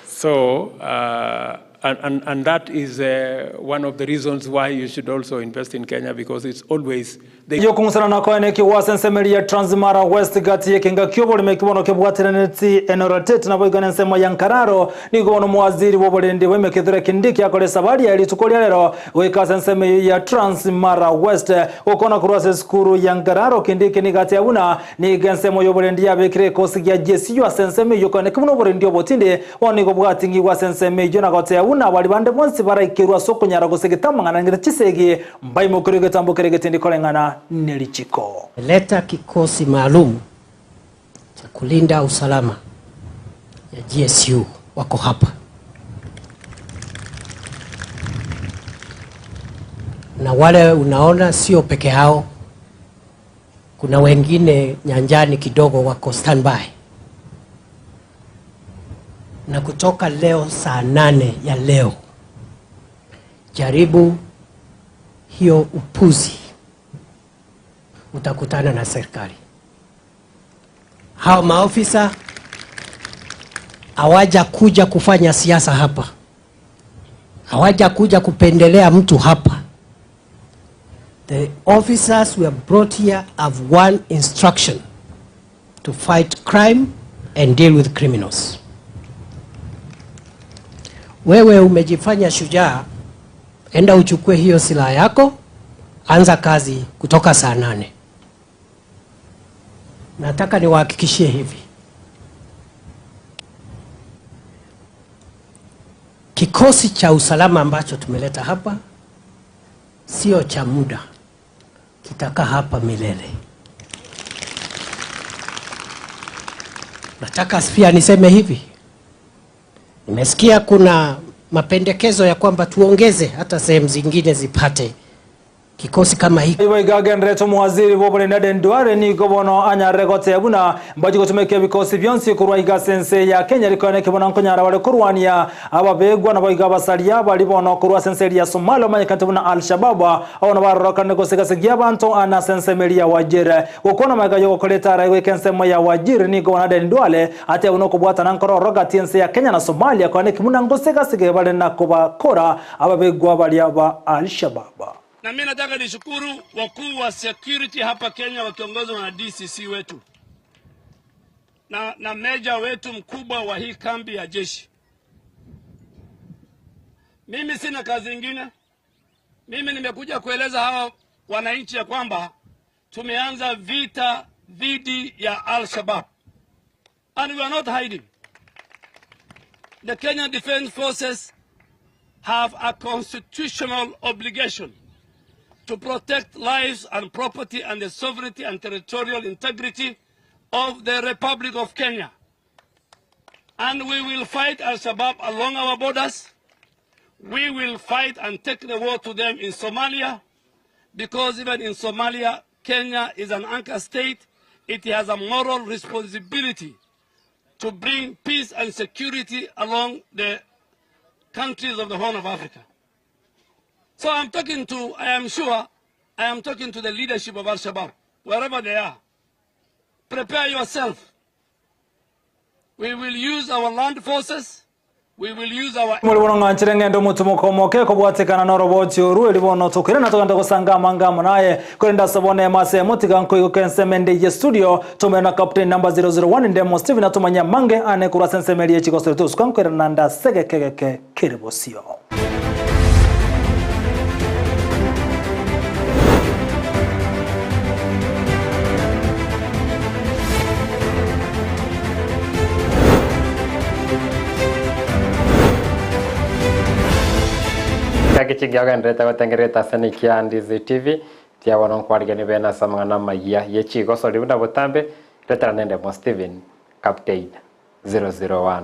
So, uh, and, and, and that is uh, one of the reasons why you should also invest in Kenya because it's always the
Yokong'usana na koene ekegwa ase ensemo eria ya Transmara West gati y'ekenga ki'oborimo eki bono kebwateranetie Enoratet naboigo n'ensemo ya Nkararo. Nigo bono omowaziri bw'oborendi bwa emekethore Kindiki akore esabari yaye rituko ria rero goika ase ensemo eyio ya Transmara West. Gokwana korwa ase esukuru ya Nkararo Kindiki nigo ateba buna nigo ensemo y'oborendi yabekire ekosi gia GSU ase ensemo eyio koeneki buna oborendi obotindi Bono nigo bwating'igwe ase ensemo eyio na goteba buna abaria bande bonsi baraikerwe ase okonyara gose amang'ana ng'ete chisegi, mbaimokerwe egetambo keria egetindi koreng'ana ne richiko.
Leta kikosi maalum cha kulinda usalama ya GSU wako hapa na wale unaona sio peke yao, kuna wengine nyanjani kidogo wako standby. Na kutoka leo saa nane ya leo, jaribu hiyo upuzi, utakutana na serikali. Hawa maofisa hawaja kuja kufanya siasa hapa, hawaja kuja kupendelea mtu hapa. The officers we have brought here have one instruction to fight crime and deal with criminals. Wewe umejifanya shujaa, enda uchukue hiyo silaha yako, anza kazi kutoka saa nane. Nataka niwahakikishie hivi, kikosi cha usalama ambacho tumeleta hapa sio cha muda, kitakaa hapa milele. Nataka pia niseme hivi, nimesikia kuna mapendekezo ya kwamba tuongeze hata sehemu zingine zipate Kikosi kama hiki.
Igo iga agenderete omowaziri bw'oborendi Aden Duale nigo bono anyarire goteba buna mbachi gotumeka ebikosi bionsi korwa iga ase ense ya Kenya rikoene ki buna nkonyara bare korwania ababegwa naboigo abasaria bari bono korwa ase ense eria ya Somalia bamanyekanete buna Al Shabab abwo nabo barorokanire gosegasegia abanto ane ase ensemo eria ya Wajir. Gokwana magega yogokora etara goika ensemo ya Wajir nigo bono Aden Duale ateba buna okobwatana nkororo gati ense ya Kenya na Somalia koene ki buna ngosegasege bare na kobakora Ababegwa baria ba Al-Shabaab.
Na mimi nataka nishukuru wakuu wa security hapa Kenya wakiongozwa na DCC wetu na, na meja wetu mkubwa wa hii kambi ya jeshi. Mimi sina kazi ingine. Mimi nimekuja kueleza hawa wananchi ya kwamba tumeanza vita dhidi ya Al-Shabaab and we are not hiding. The Kenya Defence Forces have a constitutional obligation to protect lives and property and the sovereignty and territorial integrity of the Republic of Kenya. And we will fight Al-Shabaab along our borders. We will fight and take the war to them in Somalia, because even in Somalia, Kenya is an anchor state. It has a moral responsibility to bring peace and security along the countries of the Horn of Africa. So I'm talking to, I am sure, I am talking to the leadership of Al-Shabaab, wherever they are. Prepare yourself. We will use our land forces. We will use our
Muri bono ng'anchire ng'ende omotumoka omoke kobwatekana noroboti oru eri bono tokere na togende gosanga amanga amo naye korende ase bono emo ase emo tiga nkoigoka ensemo ende ye studio tomere na captain number 001 Ndemo Steven atomanye amange ane korwa ase ensemo eria ye chigosori tosuka nkoirana nde ase egeke geke kere bosio.
Chingaki chingiya ogendererete gotengererete ase Nikia Ndizi TV, tiga bono nkwariganie bene ase amang'ana amayia ye chigosori buna botambe, retera nende mo Stephen, Captain 001.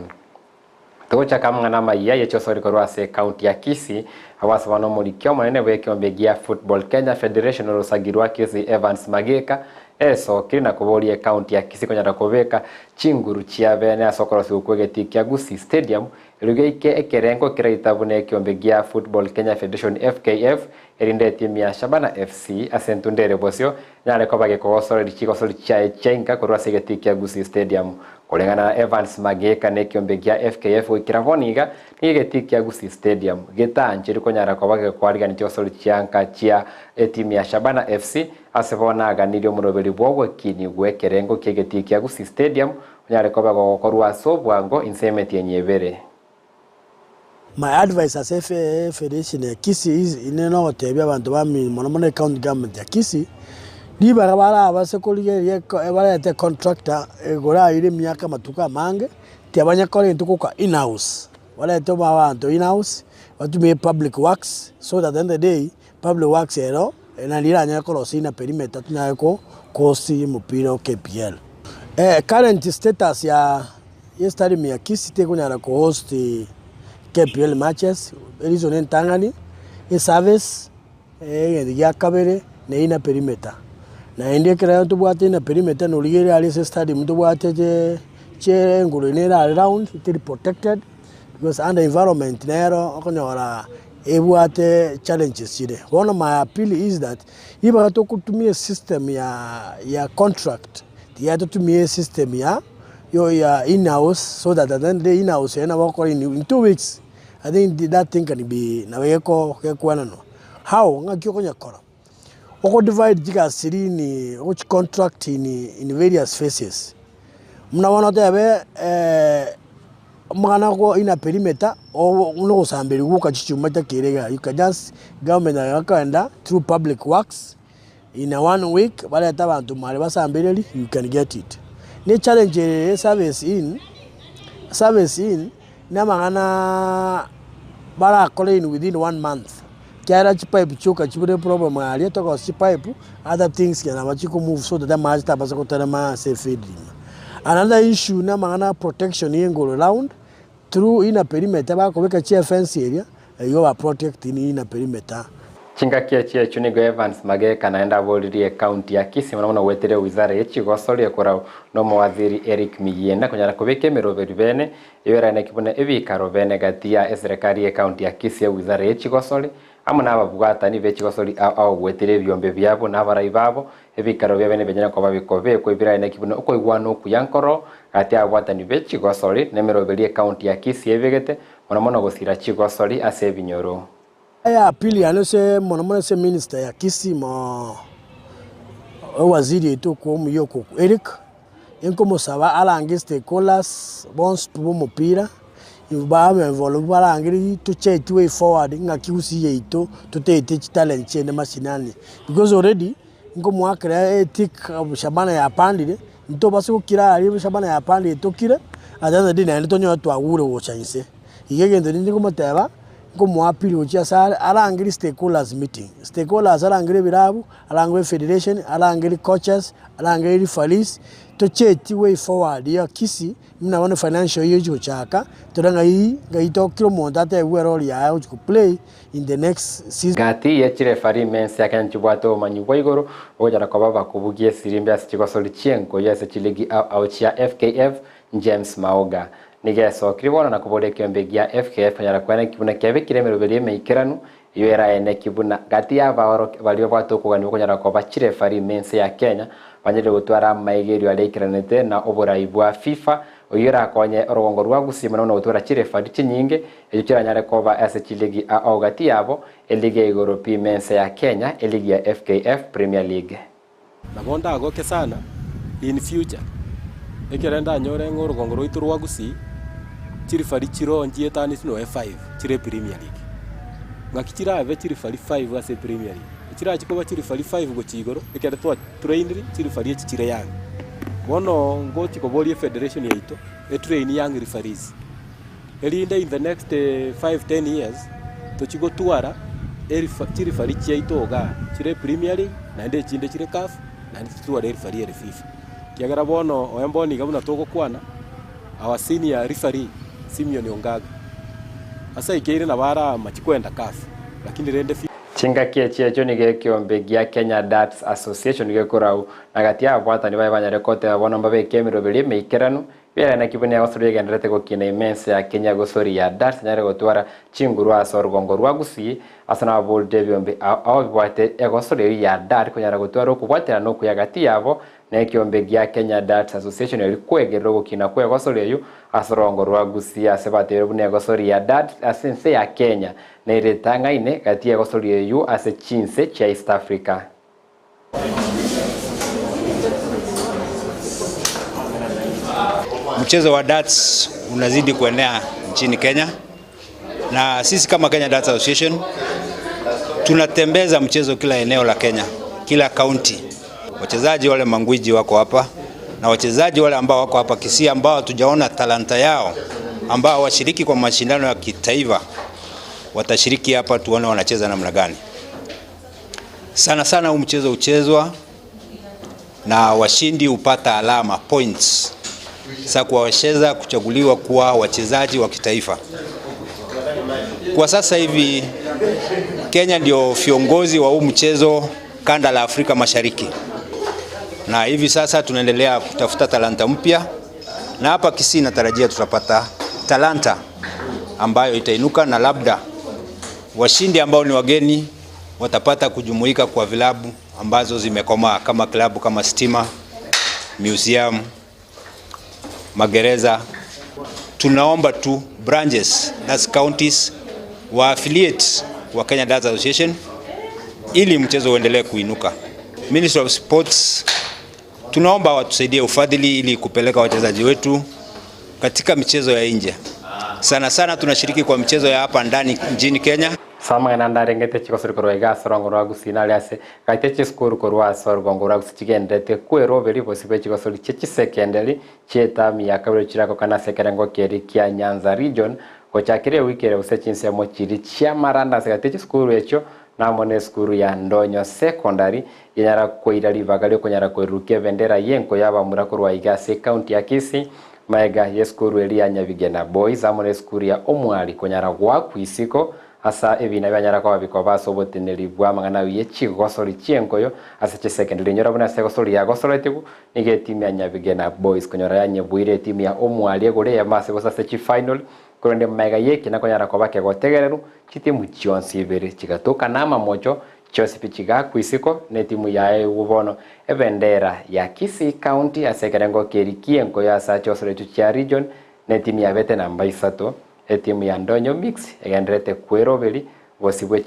Togochaka amang'ana amayia ye chiosori korwa ase ecounty ya Kisii, abwo ase bono omoriki omonene bw'ekeombe gia Football Kenya Federation orosagi rwa Kisii Evans Mageka esokire na koboria ecounty ya Kisii konyara kobeka chinguru chia bene ase okorosigwa kw'egetii kia Gusii Stadium erio geike ekerengo keraita buna ekeombe gia Football Kenya Federation FKF erinde etimu ya Shabana FC ase entunda ere bosio Nare koba gekogosoreria chigosori chiaye chia inka korwa ase egetii kia Gusii Stadium. Koreng'ana na Evans Mageka na ekiombe gia FKF goikera bono iga, nigo egetii kia Gusii Stadium getaancherwe konyara koba gekoarigania chigosori chia nka chia etimu ya Shabana FC ase bono aganirie omoroberi bw'ogokini bw'ekerengo ki'egetii kia Gusii Stadium onyare koba gogokorwa ase obwango inse y'emetienyi ebere.
My advice ase efederation ya Kisii is ine nogotebia abanto ba mono mono ecounty government ya Kisii, ribaga barabase korigereria barete econtractor egora aire emiaka amatuko amange, tiabanyakora egento goka in house, barete abanto in house, batumie public works so that at the end of the day, public works ero naende eranyare korosia ina perimeter tonyare ko host omopira o KPL. Current status ya Estadium ya Kisii tekonyara ko host KPL matches, ereason entang'ani, eservice, egento gia kabere, na ina perimeter. Naende ekero tobwate ina perimeter norigereria aria ase estadium tobwate che chenguru nere are round, teri protected, because under environment nero okonyora ebwate challenges chire. Bono my appeal is that, ribaga tokotumia esystem ya ya contract, tiga totumie esystem ya ya in house so that at the end of the day in house eye nabo okora in 2 weeks I think that thing can be nabo geko gekwananwa. How ng'aki okonyekora? Oko divide chigasi chiria in ogochi contract in in various phases. Buna bono otebe omogano oko in a perimeter buna ogosamberia gwoka chichuma chitakere igaa you can just government ekoenda through public works. In a one week barete abanto mare basambereri you can get it. Ne challenge ere ye service in, service in na amang'ana barakore in within one month ekiagera chipipe chioka chibire problem aria togosia chipipe other things nabo chiko move so that amache tabasa goterema ase efield ime. Another issue na amang'ana protection ya engoro round through inner perimeter bakobeka chiefence eria, igo ba protect inner perimeter.
Chingaki echi echio nigo Evans Mageka naende aboririe ekaunti ya Kisii mono mono goetera ewizara ye chigosori ekorau na omowaziri Eric Miyienda konyara kobeka emeroberi bene eyio eraeneki buna ebikaro bene gati ya eserekari ye ekaunti ya Kisii ewizara ye chigosori amo na ababwatani be chigosori ao ao goetera ebiombe biabo na abarai babo ebikaro bia bene bianyare koba bikobekwa ebiraeneki buna okoigwana okuya nkoro gati ya ababwatani be chigosori na emeroberi ekaunti ya Kisii ebegete mono mono gosira chigosori ase ebinyoro.
Ya pili yane ase mono mono ase minister ya Kisii mo ewaziri oito okwo omuya okwo Eric, inkomosaba arange stakeholders bonsi pi bomopira, babe involved barangereria tocheti way forward ng'aki gusii yaito totaete chitalent chiaino mashinani, because already nkomoakera etick shabana yapandire, ntobasa gokira aria shabana yapandire tokire, at the end of the day naende tonyore twagure gocha inse. Igo egento rende nkomoteba, nkomoappeal gochia asare, arangerie stakeholders meeting, stakeholders arangerie ebirabu, arangerie efederation, arangerie coaches, arangerie referees, tocheti way forward ya kisii, buna bono financial year egochi gochaka, tore ng'ai ng'ai to kera omonto atebiwe erole yaye agochi ko play in the next season.
Gati ye chirefari ime ense ya Kenya nchibwate obomanyi bwa igoro bogochara koba bakobugia esirimbi ase chigosori chi'enkoyo ase chiligi ao ao chia FKF James Maoga. Nigo esokire bono na koboria ekeombe gia FKF konyara koeneki buna kiabekire emeroberi emeikeranu eyio eraeneki buna gati y'abaorokia baria babwate okogania gokonyara koba chirefari ime ense ya Kenya banyarire gotwara amaigerio aria aikeranete na oborai bwa FIFA oyio erakonye orogongo rwa Gusii mono mono gotwara chirefari chinyinge echio chiranyare koba ase chiligi ao gati yabo eligi ya igoro pi ime ense ya Kenya eligi ya FKF Premier League.
Nabo ndagoke sana in future ekere ndanyore ng'a orogongo rwaito rwa Gusii chirifari chiroo nchietani noe five chire Premier League. Ng'aki chirabe chirifari five ase Premier League? Chirachi koba chirifari five gochia igoro ekere twa trainiri chirifari echi chire young. Bono ngochi koboria efederation yaito etrain young referees erinde in the next five, ten years tochie gotwara erifa chirifari chiaito igaa chire Premier League naende echinde chire CAF naende totware erifari ere FIFA. Ekiagera bono oye mbono iga buna togokwana our senior referee Simeon Ongaga ase aikeire nabo aramachi kwenda CAF lakini rende FIFA.
Chingaki echi echio nigo ekeombe gia Kenya Darts Association gekorau na gati y'ababwatani baye banyare goteba bono mbabeke emeroberi emeikeranu Biarenge naki buna egosori egendererete gokina ime ense ya Kenya gosori ya Darts enyare gotwara chinguru ase orugongo rwa Gusii ase nababorire ebiombe ao ao bibwate egosori eyio ya Dart konyara gotwara okobwaterana okuya gati yabo na ekiombe gia Kenya Darts Association eri kwegerera ogokina kwa egosori eyio ase orongo rwa Gusii ase batebirie buna egosori ya Darts ase ense ya Kenya nere etang'aine gati yegosori eyio ase chinse chia East Africa.
Mchezo wa darts unazidi kuenea nchini Kenya na sisi kama Kenya Darts Association tunatembeza mchezo kila eneo la Kenya, kila kaunti. Wachezaji wale mangwiji wako hapa na wachezaji wale ambao wako hapa Kisii ambao hatujaona talanta yao, ambao washiriki kwa mashindano ya kitaifa watashiriki hapa, tuone wanacheza namna gani. Sana sana huu mchezo huchezwa na washindi hupata alama points za kuwawezesha kuchaguliwa kuwa wachezaji wa kitaifa. Kwa sasa hivi Kenya ndio viongozi wa huu mchezo kanda la Afrika Mashariki, na hivi sasa tunaendelea kutafuta talanta mpya, na hapa Kisii natarajia tutapata talanta ambayo itainuka na labda washindi ambao ni wageni watapata kujumuika kwa vilabu ambazo zimekomaa kama klabu kama Stima, Museum, Magereza. Tunaomba tu branches, that's counties, wa affiliate wa Kenya Darts Association ili mchezo uendelee kuinuka. Ministry of Sports tunaomba watusaidie ufadhili ili kupeleka wachezaji wetu katika michezo ya nje. Sana sana tunashiriki kwa michezo ya hapa ndani nchini Kenya.
Ase amang'ana ande arengete chigosori korwa iga ase orongo rwa Gusii nare ase gaita chisukuru korwa ase orugongo rwa Gusii chigendererete kwerwa bosio bwe chigosori chie chisekenderi chi'etamu ya kabere chirakokana ase ekerengo keria kia Nyanza Region gochakera ewiki ere gose chinsemo chiria chi'amaranda ase gati y'echisukuru echio na amo nesukuru ya Ndonyo Secondary yenyara koira ribaga riokonyara koirurukia ebendera y'enko y'abamura korwa iga ase ecounty ya Kisii Maega y'esukuru eria ya Nyabigena Boys amo nesukuru ya Omwari konyara goakwa isiko Asa ebina bianyara koba bikoba ase oboteneri bw'amang'ana ye chigosori chi'enkoyo ase chisekendiri. Inyora buna ase egosori yagosoretigwe nigo etimu ya Nyabigena Boys konyora yanyebuire etimu ya Omwali egoro eyemo ase bosa ase chifinal, korende magega y'ekina konyara koba kegotegererwa, chitimu chionsi ibere chigatoka namamocho, chionsi pi chigakwa isiko netimu yaegwe bono ebendera ya Kisii County ase ekerengo keria ki'enkoyo ase chigosori echio chia region netimu yabete namba isato. Etimu ya Ndonyo Mix egendererete kweroberi bosio bwe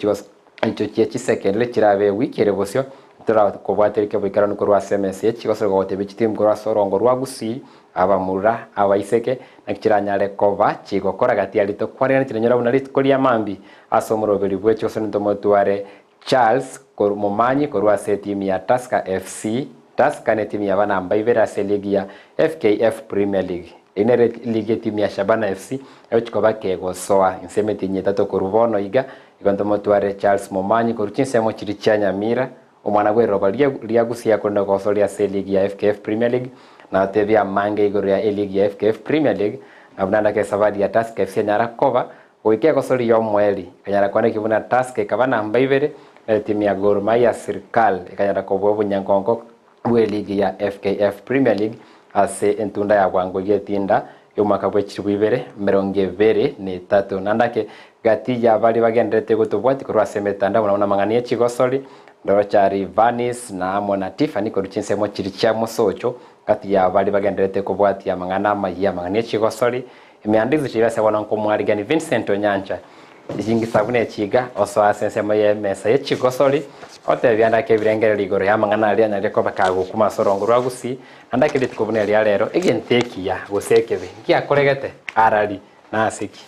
echo chie chisekendiri chirabe ewiki ere bosio ntorakobwatereke boikeranu korwa ase emesa ye chigosori gogotebia chitimu korwa ase orongo rwa Gusii, abamura, abaiseke naki chiranyare koba chigokora gati ya rituko kwarigania chirenyora buna rituko ria mambi ase omoroberi bwe chigosori ntomotware Charles Momanyi korwa ase etimu ya Tusker FC. Tusker netimu yaba namba ibere ase eligi ya FKF Premier League. Eyio nere eligi etimu ya Shabana FC egochia koba kegosoa inse emetienyi etato korwa bono iga. Igo ntomotware Charles Momanyi korwa chinsemo chiria chia Nyamira, omwana bw'eriroba ria Gusii akorende gosoria ase eligi ya FKF Premier League. Natebie amange igoro ya eligi ya FKF Premier League na buna ndake esabari ya Tusker FC enyara koba Goika egosori y'omoerio ekanyara kwanekigwa buna Tusker ekaba namba ibere, na etimu ya Gor Mahia Sirkal ekanyara kobua obonyankonko bw'eligi ya FKF Premier League ase entunda ya bwango y'etinda y'omwaka bwe chilifu ibere emerongo ebere na etato. Naende ake gati ya baria bagendererete gotobwatia korwa ase emetandao buna amang'ana ye chigosori, Ndochari Vanis na amo na Tiffany korwa chinsemo chiria chia Mosocho, gati ya baria bagendererete kobwatia amang'ana amayia amang'ana ye chigosori, Emiandiso chiria ase bono nkomwarigani Vincent Onyancha, chingisa buna echiga, osoa ase ensemo y'emesa ye chigosori, otebie ande ake ebirengererio igoro y'amang'ana aria anyarire koba kagokuma ase orongo rwa Gusii, ande ake rituko buna eria rero, egento ekiya gose ekebe ngiakoregete arari na ase ki?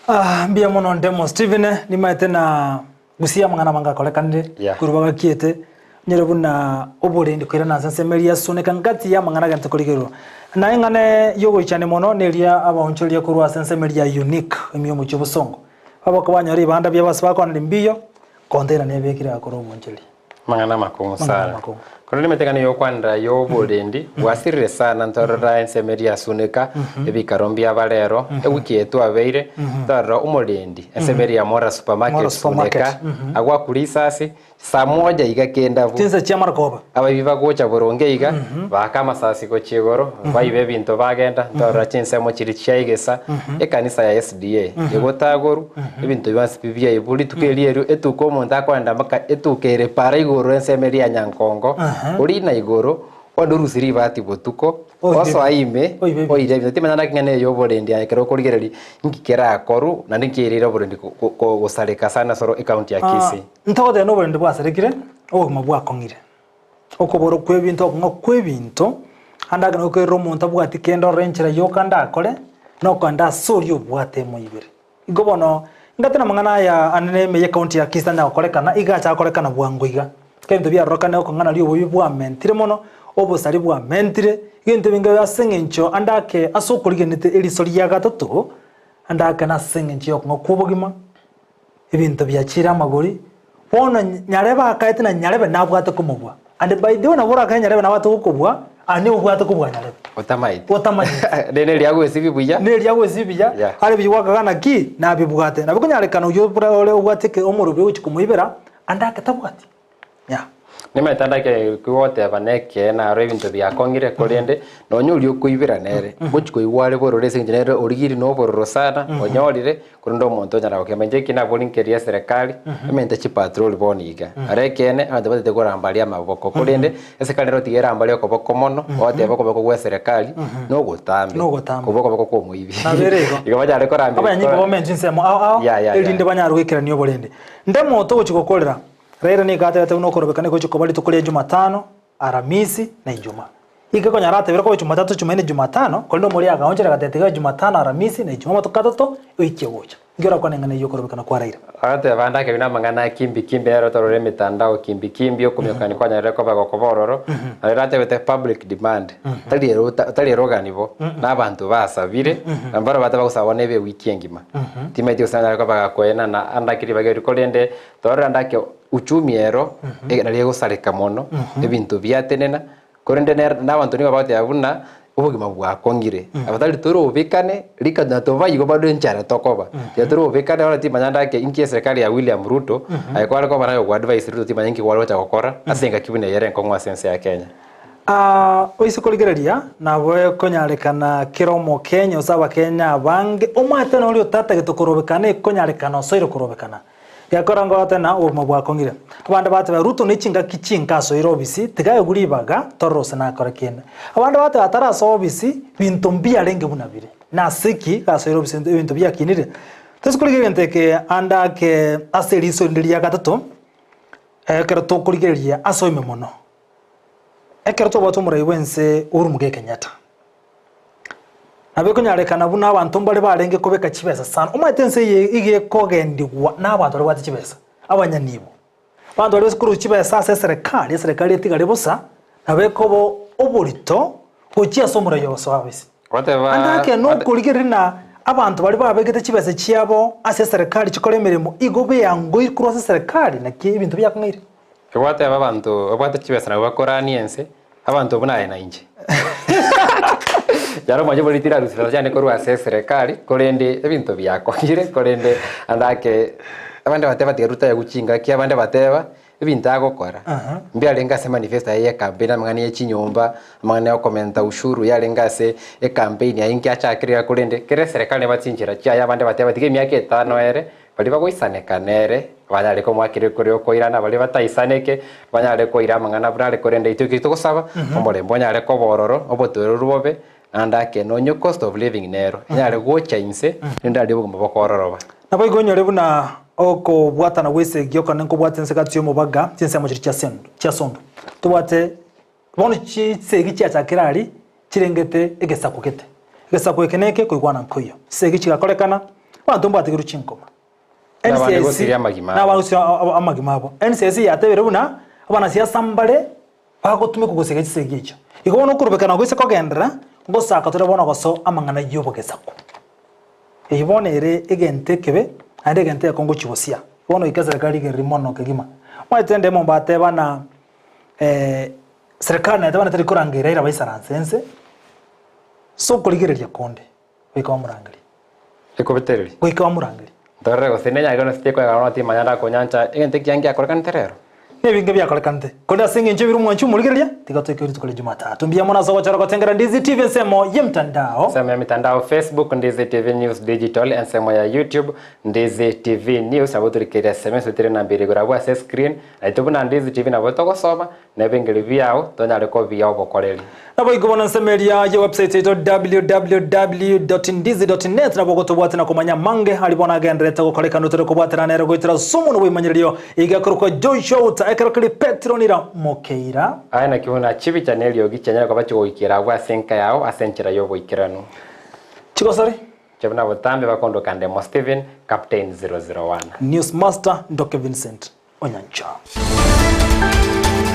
Ah, mbuya mono Ndemo Stephen, nimaete na Gusii amang'ana amange akorekanire,
Yeah.
korwa bagakiete, onyore buna oborendi koirana ase ensemo eria yasuneka ngati y'amang'ana agente korigererwa. Na eng'ana y'ogoichania mono neria abaonchoreria korwa ase ensemo eria ya Unique, ime y'omochie o Bosongo. Baboka banyora ribanda biabo ase bakoanera mbiyo, container nebekire agakora obonchoreria.
Amang'ana amakong'u
Amang'ana
sana.
amakong'u.
Korende emetekano y'okwanera y'oborendi bwasirire sana ntorora ensemo eria yasuneka ebikaro mbiaba rero ewiki eye twabeire ntorora omorendi ensemo eria ya Mora supermarket
Mora supermarket,
suneka agwaku risasi saa moja iga kende abwo
Chinsa chia marogoba.
abaibi bagocha boronge iga baaka amasasi gochia igoro baiba ebinto bagenda ntorora chinsemo chiria chia egesa ekanisa ya SDA egotagorwa Ebinto bionsi pi biaibwa rituko erio erio etuko omonto akoenda mpaka etuko ere para igoro ensemo eria ya Nyankongo, orina igoro, onde orusie ribati botuko,
Oire
osoa ime,
Oibe ebinto.
oire ebinto. Timanya naki ng'a neye oborendi aye ekero okorigereria inki kerakorwa naende inki ereire oborendi ko- ko- ko- gosareka sana ase oro ecounty ya Kisii.
Ntogoteba na oborendi bwasarekire, obogima bwakong'ire. Okobora kw'ebinto okong'ao kw'ebinto, ande ake nokoerera omonto abwati kende orore enchera yoka ndakore, nokogenda ase oria obwate emoibere. Igo bono, ingate namang'ana aya anene ime y'ecounty ya Kisii tanya gokorekana, iga acha gokorekana bwango iga. Ekero ebinto biarorokane okong'ana ri'obobe bwamentire mono, obosari bwamentire, egento ebinge ase eng'encho ande ake ase okorigenete eriso ria gatato, ande ake nase eng'encho y'okong'ao kw'obogima, ebinto biachire amagori, bono nyarebe akaete na nyarebe nabwate komobua. And by the way nabo orakae nyarebe nabwate gokobua, aye nigo obwate kobua nyarebe.
Otamaeti.
Otamanyeti.
Rende eria agwesibia buya.
Neria agwesibia buya,
Yeah.
are buya gwakaga naki, nabibwate. Nabo ekonyarekana oyio ore obwate eke omorobio ogochia komoibera, ande ake tabwati. Yeah.
Nimanyete ande ake goteba nekeene naro ebinto biakong'ire korende nonya oria okoibera nere gochi koigwa are bororo ase eng'encho nere origiri na obororo sana onyorire korende omonto onyara gokemba. Inche eki nabori nkeria eserekari emente chipatrol bono iga. Aro ekeene abanto batete korambaria amaboko korende eserekari nero tiga erambarie okoboko mono ogoteba okoboko gwa eserekari nogotambe
Nogotambe.
kobua okoboko kwa omoibi.
Nabere igo.
Igo banyare korambia
Abanyanyimbo bamenche chinsemo ao ao,
Yeah, yeah, yeah.
erinde banyare goikerania oborende. Ndemote ogochia gokorera, Raila nigo atebete buna okorobekana gochia koba rituko ria Jumatano, Aramisi, na Ijumaa. Igo ekonyora atebire koba Jumatatu, Jumaine, Jumatano, korende omoria agaonchora agateba tiga Jumatano, Aramisi, na Ijumaa amatuko atato, oikie gocha. Inki orakwane eng'ana eyio okorobekana kwa Raila?
Agateba ande akebina amang'ana a kimbi kimbi nere otorore emitandao kimbi kimbi okomiokani kwanyarire koba gokoba ororo na rero atebete public demand tari ere ota tari ere ogani bo na abanto basabire na mbaro bateba gosaba bono ebe ewiki engima timaeti gose nanyare koba gakoenana ande ake ribaga erio korende Torore ande ake uchumi ero nari egosareka mono, ebinto biatenena, korende nere nabanto nigo bagoteba buna. Obogima bwakong'ire, abatari torobekane, rika na toba igo bado enchara tokoba. Tiga torobekane bono timanya ndake inki eserikali ya William Ruto, aye kware koba naye okoadvise Ruto timanya inki kware gocha gokora, ase engaki buna eye ere enkong'u ase ense ya Kenya.
Aa, oise korigereria, nabo ekonyarekana kera Omokenya gose Abakenya abange, omwate noria otatagete korobekana ekonyarekana osoire korobekana. Gekora ngote na obogima bwakong'ire. Abande bateba, Ruto ne chingaki chinke asoire obisi, tiga aegwe ribaga, torore gose nakore kende. Abande bateba, Atarasoa obisi, binto mbiarenge buna bire. Nase ki gasoire obisi ebinto biakinire? Toise korigereria egento eke ande ake ase eriso rinde ria gatato, ekero tokorigereria ase oime mono. Ekero twabwate omorai bw'ense Uhuru Muigai Kenyatta, nabo ekonyarekana buna abanto mbare barenge kobeka chibesa sana. Omanyete ense eye iga ekogendigwa na abanto baria babwate chibesa, abanyanibo. Abanto baria base korwa chibesa ase eserekari, eserekari etigare bosa, nabo ekoba oborito gochia ase omorai ogosoa ofisi. Ande ake nokorigereria ng'a abanto baria babegete chibesa chiabo ase eserekari chikore emeremo igo beangoire korwa ase eserekari, naki ebinto biakong'eire.
Egwateba abanto babwate chibesa nabwo bakorania ense, abanto buna aye na inche. Ekero omonche bori tirarusia chibesa chiane korwa ase eserekari, korende ebinto biakong'ire, korende ande ake abande bateba tiga rutaegwe chingaki, abande bateba ebinto agokora mbiarenge ase manifesto aye ya ecampaign, amang'ana ya chinyomba, amang'ana ya okomenta ushuru yarenge ase ecampaign aye inki achakire iga korende kera eserekari nebwate chinchera chiaye abande bateba tiga emiaka etano ere Baria bagoisaneka nere, banyare komoakera ekero okoirana, baria bataisaneke, banyare koira amang'ana buna are, korende intwe ekio togosaba, omorembe onyare koba ororo, obotoereru bobe, naende ake nonye cost of living nero, enyare gocha inse, rende aria obogima bokororoba.
Naboigo onyore buna okobwatana gw'esegi okonene nkobwate ense gati y'omobaga chinsemo chiria chia sendo chia sondu. Tobwate bono chisegi chiachakire aria chirengete egesaku gete. Egesaku eke neke koigwana nkoiyo. Chisegi chigakorekana, abanto mbatigerwe chinkoma.
Nabande
NCIC
gosiria amagima abo.
nabande gosiria amagima abo. NCIC yatebire buna abanasiasa mbare bagotumekwa gosiria chisegi echio. Igo bono okorobekana goise kogenderera, ngosaka tore bono gosoa amang'ana y'obogesaku. Eyio bono ere egento ekebe, naende egento egekongu gochia gosia. Bono goika eserekari rigereri mono kegima. Omanyete endemo mbateba na Serikali naye tabana tari korangeria Raila baisaranse ense ase okorigereria konde goika bamorangerie.
Ekobetereria.
Goika bamorangerie.
Ntorore gose nenyare gose tekoegana bono timanya ndakonyancha egento ekiya ngiakorekanete rero.
Nebinge biakorekanete, korende ase engencho ebire omwanchi omorigereria, tiga toike rituko ria Jumatatu. Mbuya mono ase ogochora gotengera Ndizi TV ensemo y'emtandao.
Ensemo ya mitandao Facebook, Ndizi TV News Digital, ensemo ya YouTube, Ndizi TV News, nabo torikeire SMS otere namba ere igoro abwo ase escreen, Naintwe buna Ndizi TV nabo togosoma, na ebingeri biao tonyare kobia obokoreri.
Naboigo bono ensemo eria ye website yaito www.ndizi.net nabo ogotobwatia na komanya amange aria bono agendererete gokorekana otari kobwatera nere goetera ase omonwa bw'emanyererio iga ekorokwa Joshua Uta ekero keria Petero nira mokeira.
Aye naki buna chibicha na eriogi chianyare koba chigoikera agwo ase enka yao ase enchera y'oboikeranu.
Chigosori.
Inche buna botambe bakondoka Ndemo Stephen, Captain 001.
Newsmaster Ndoke Vincent. Onyancha.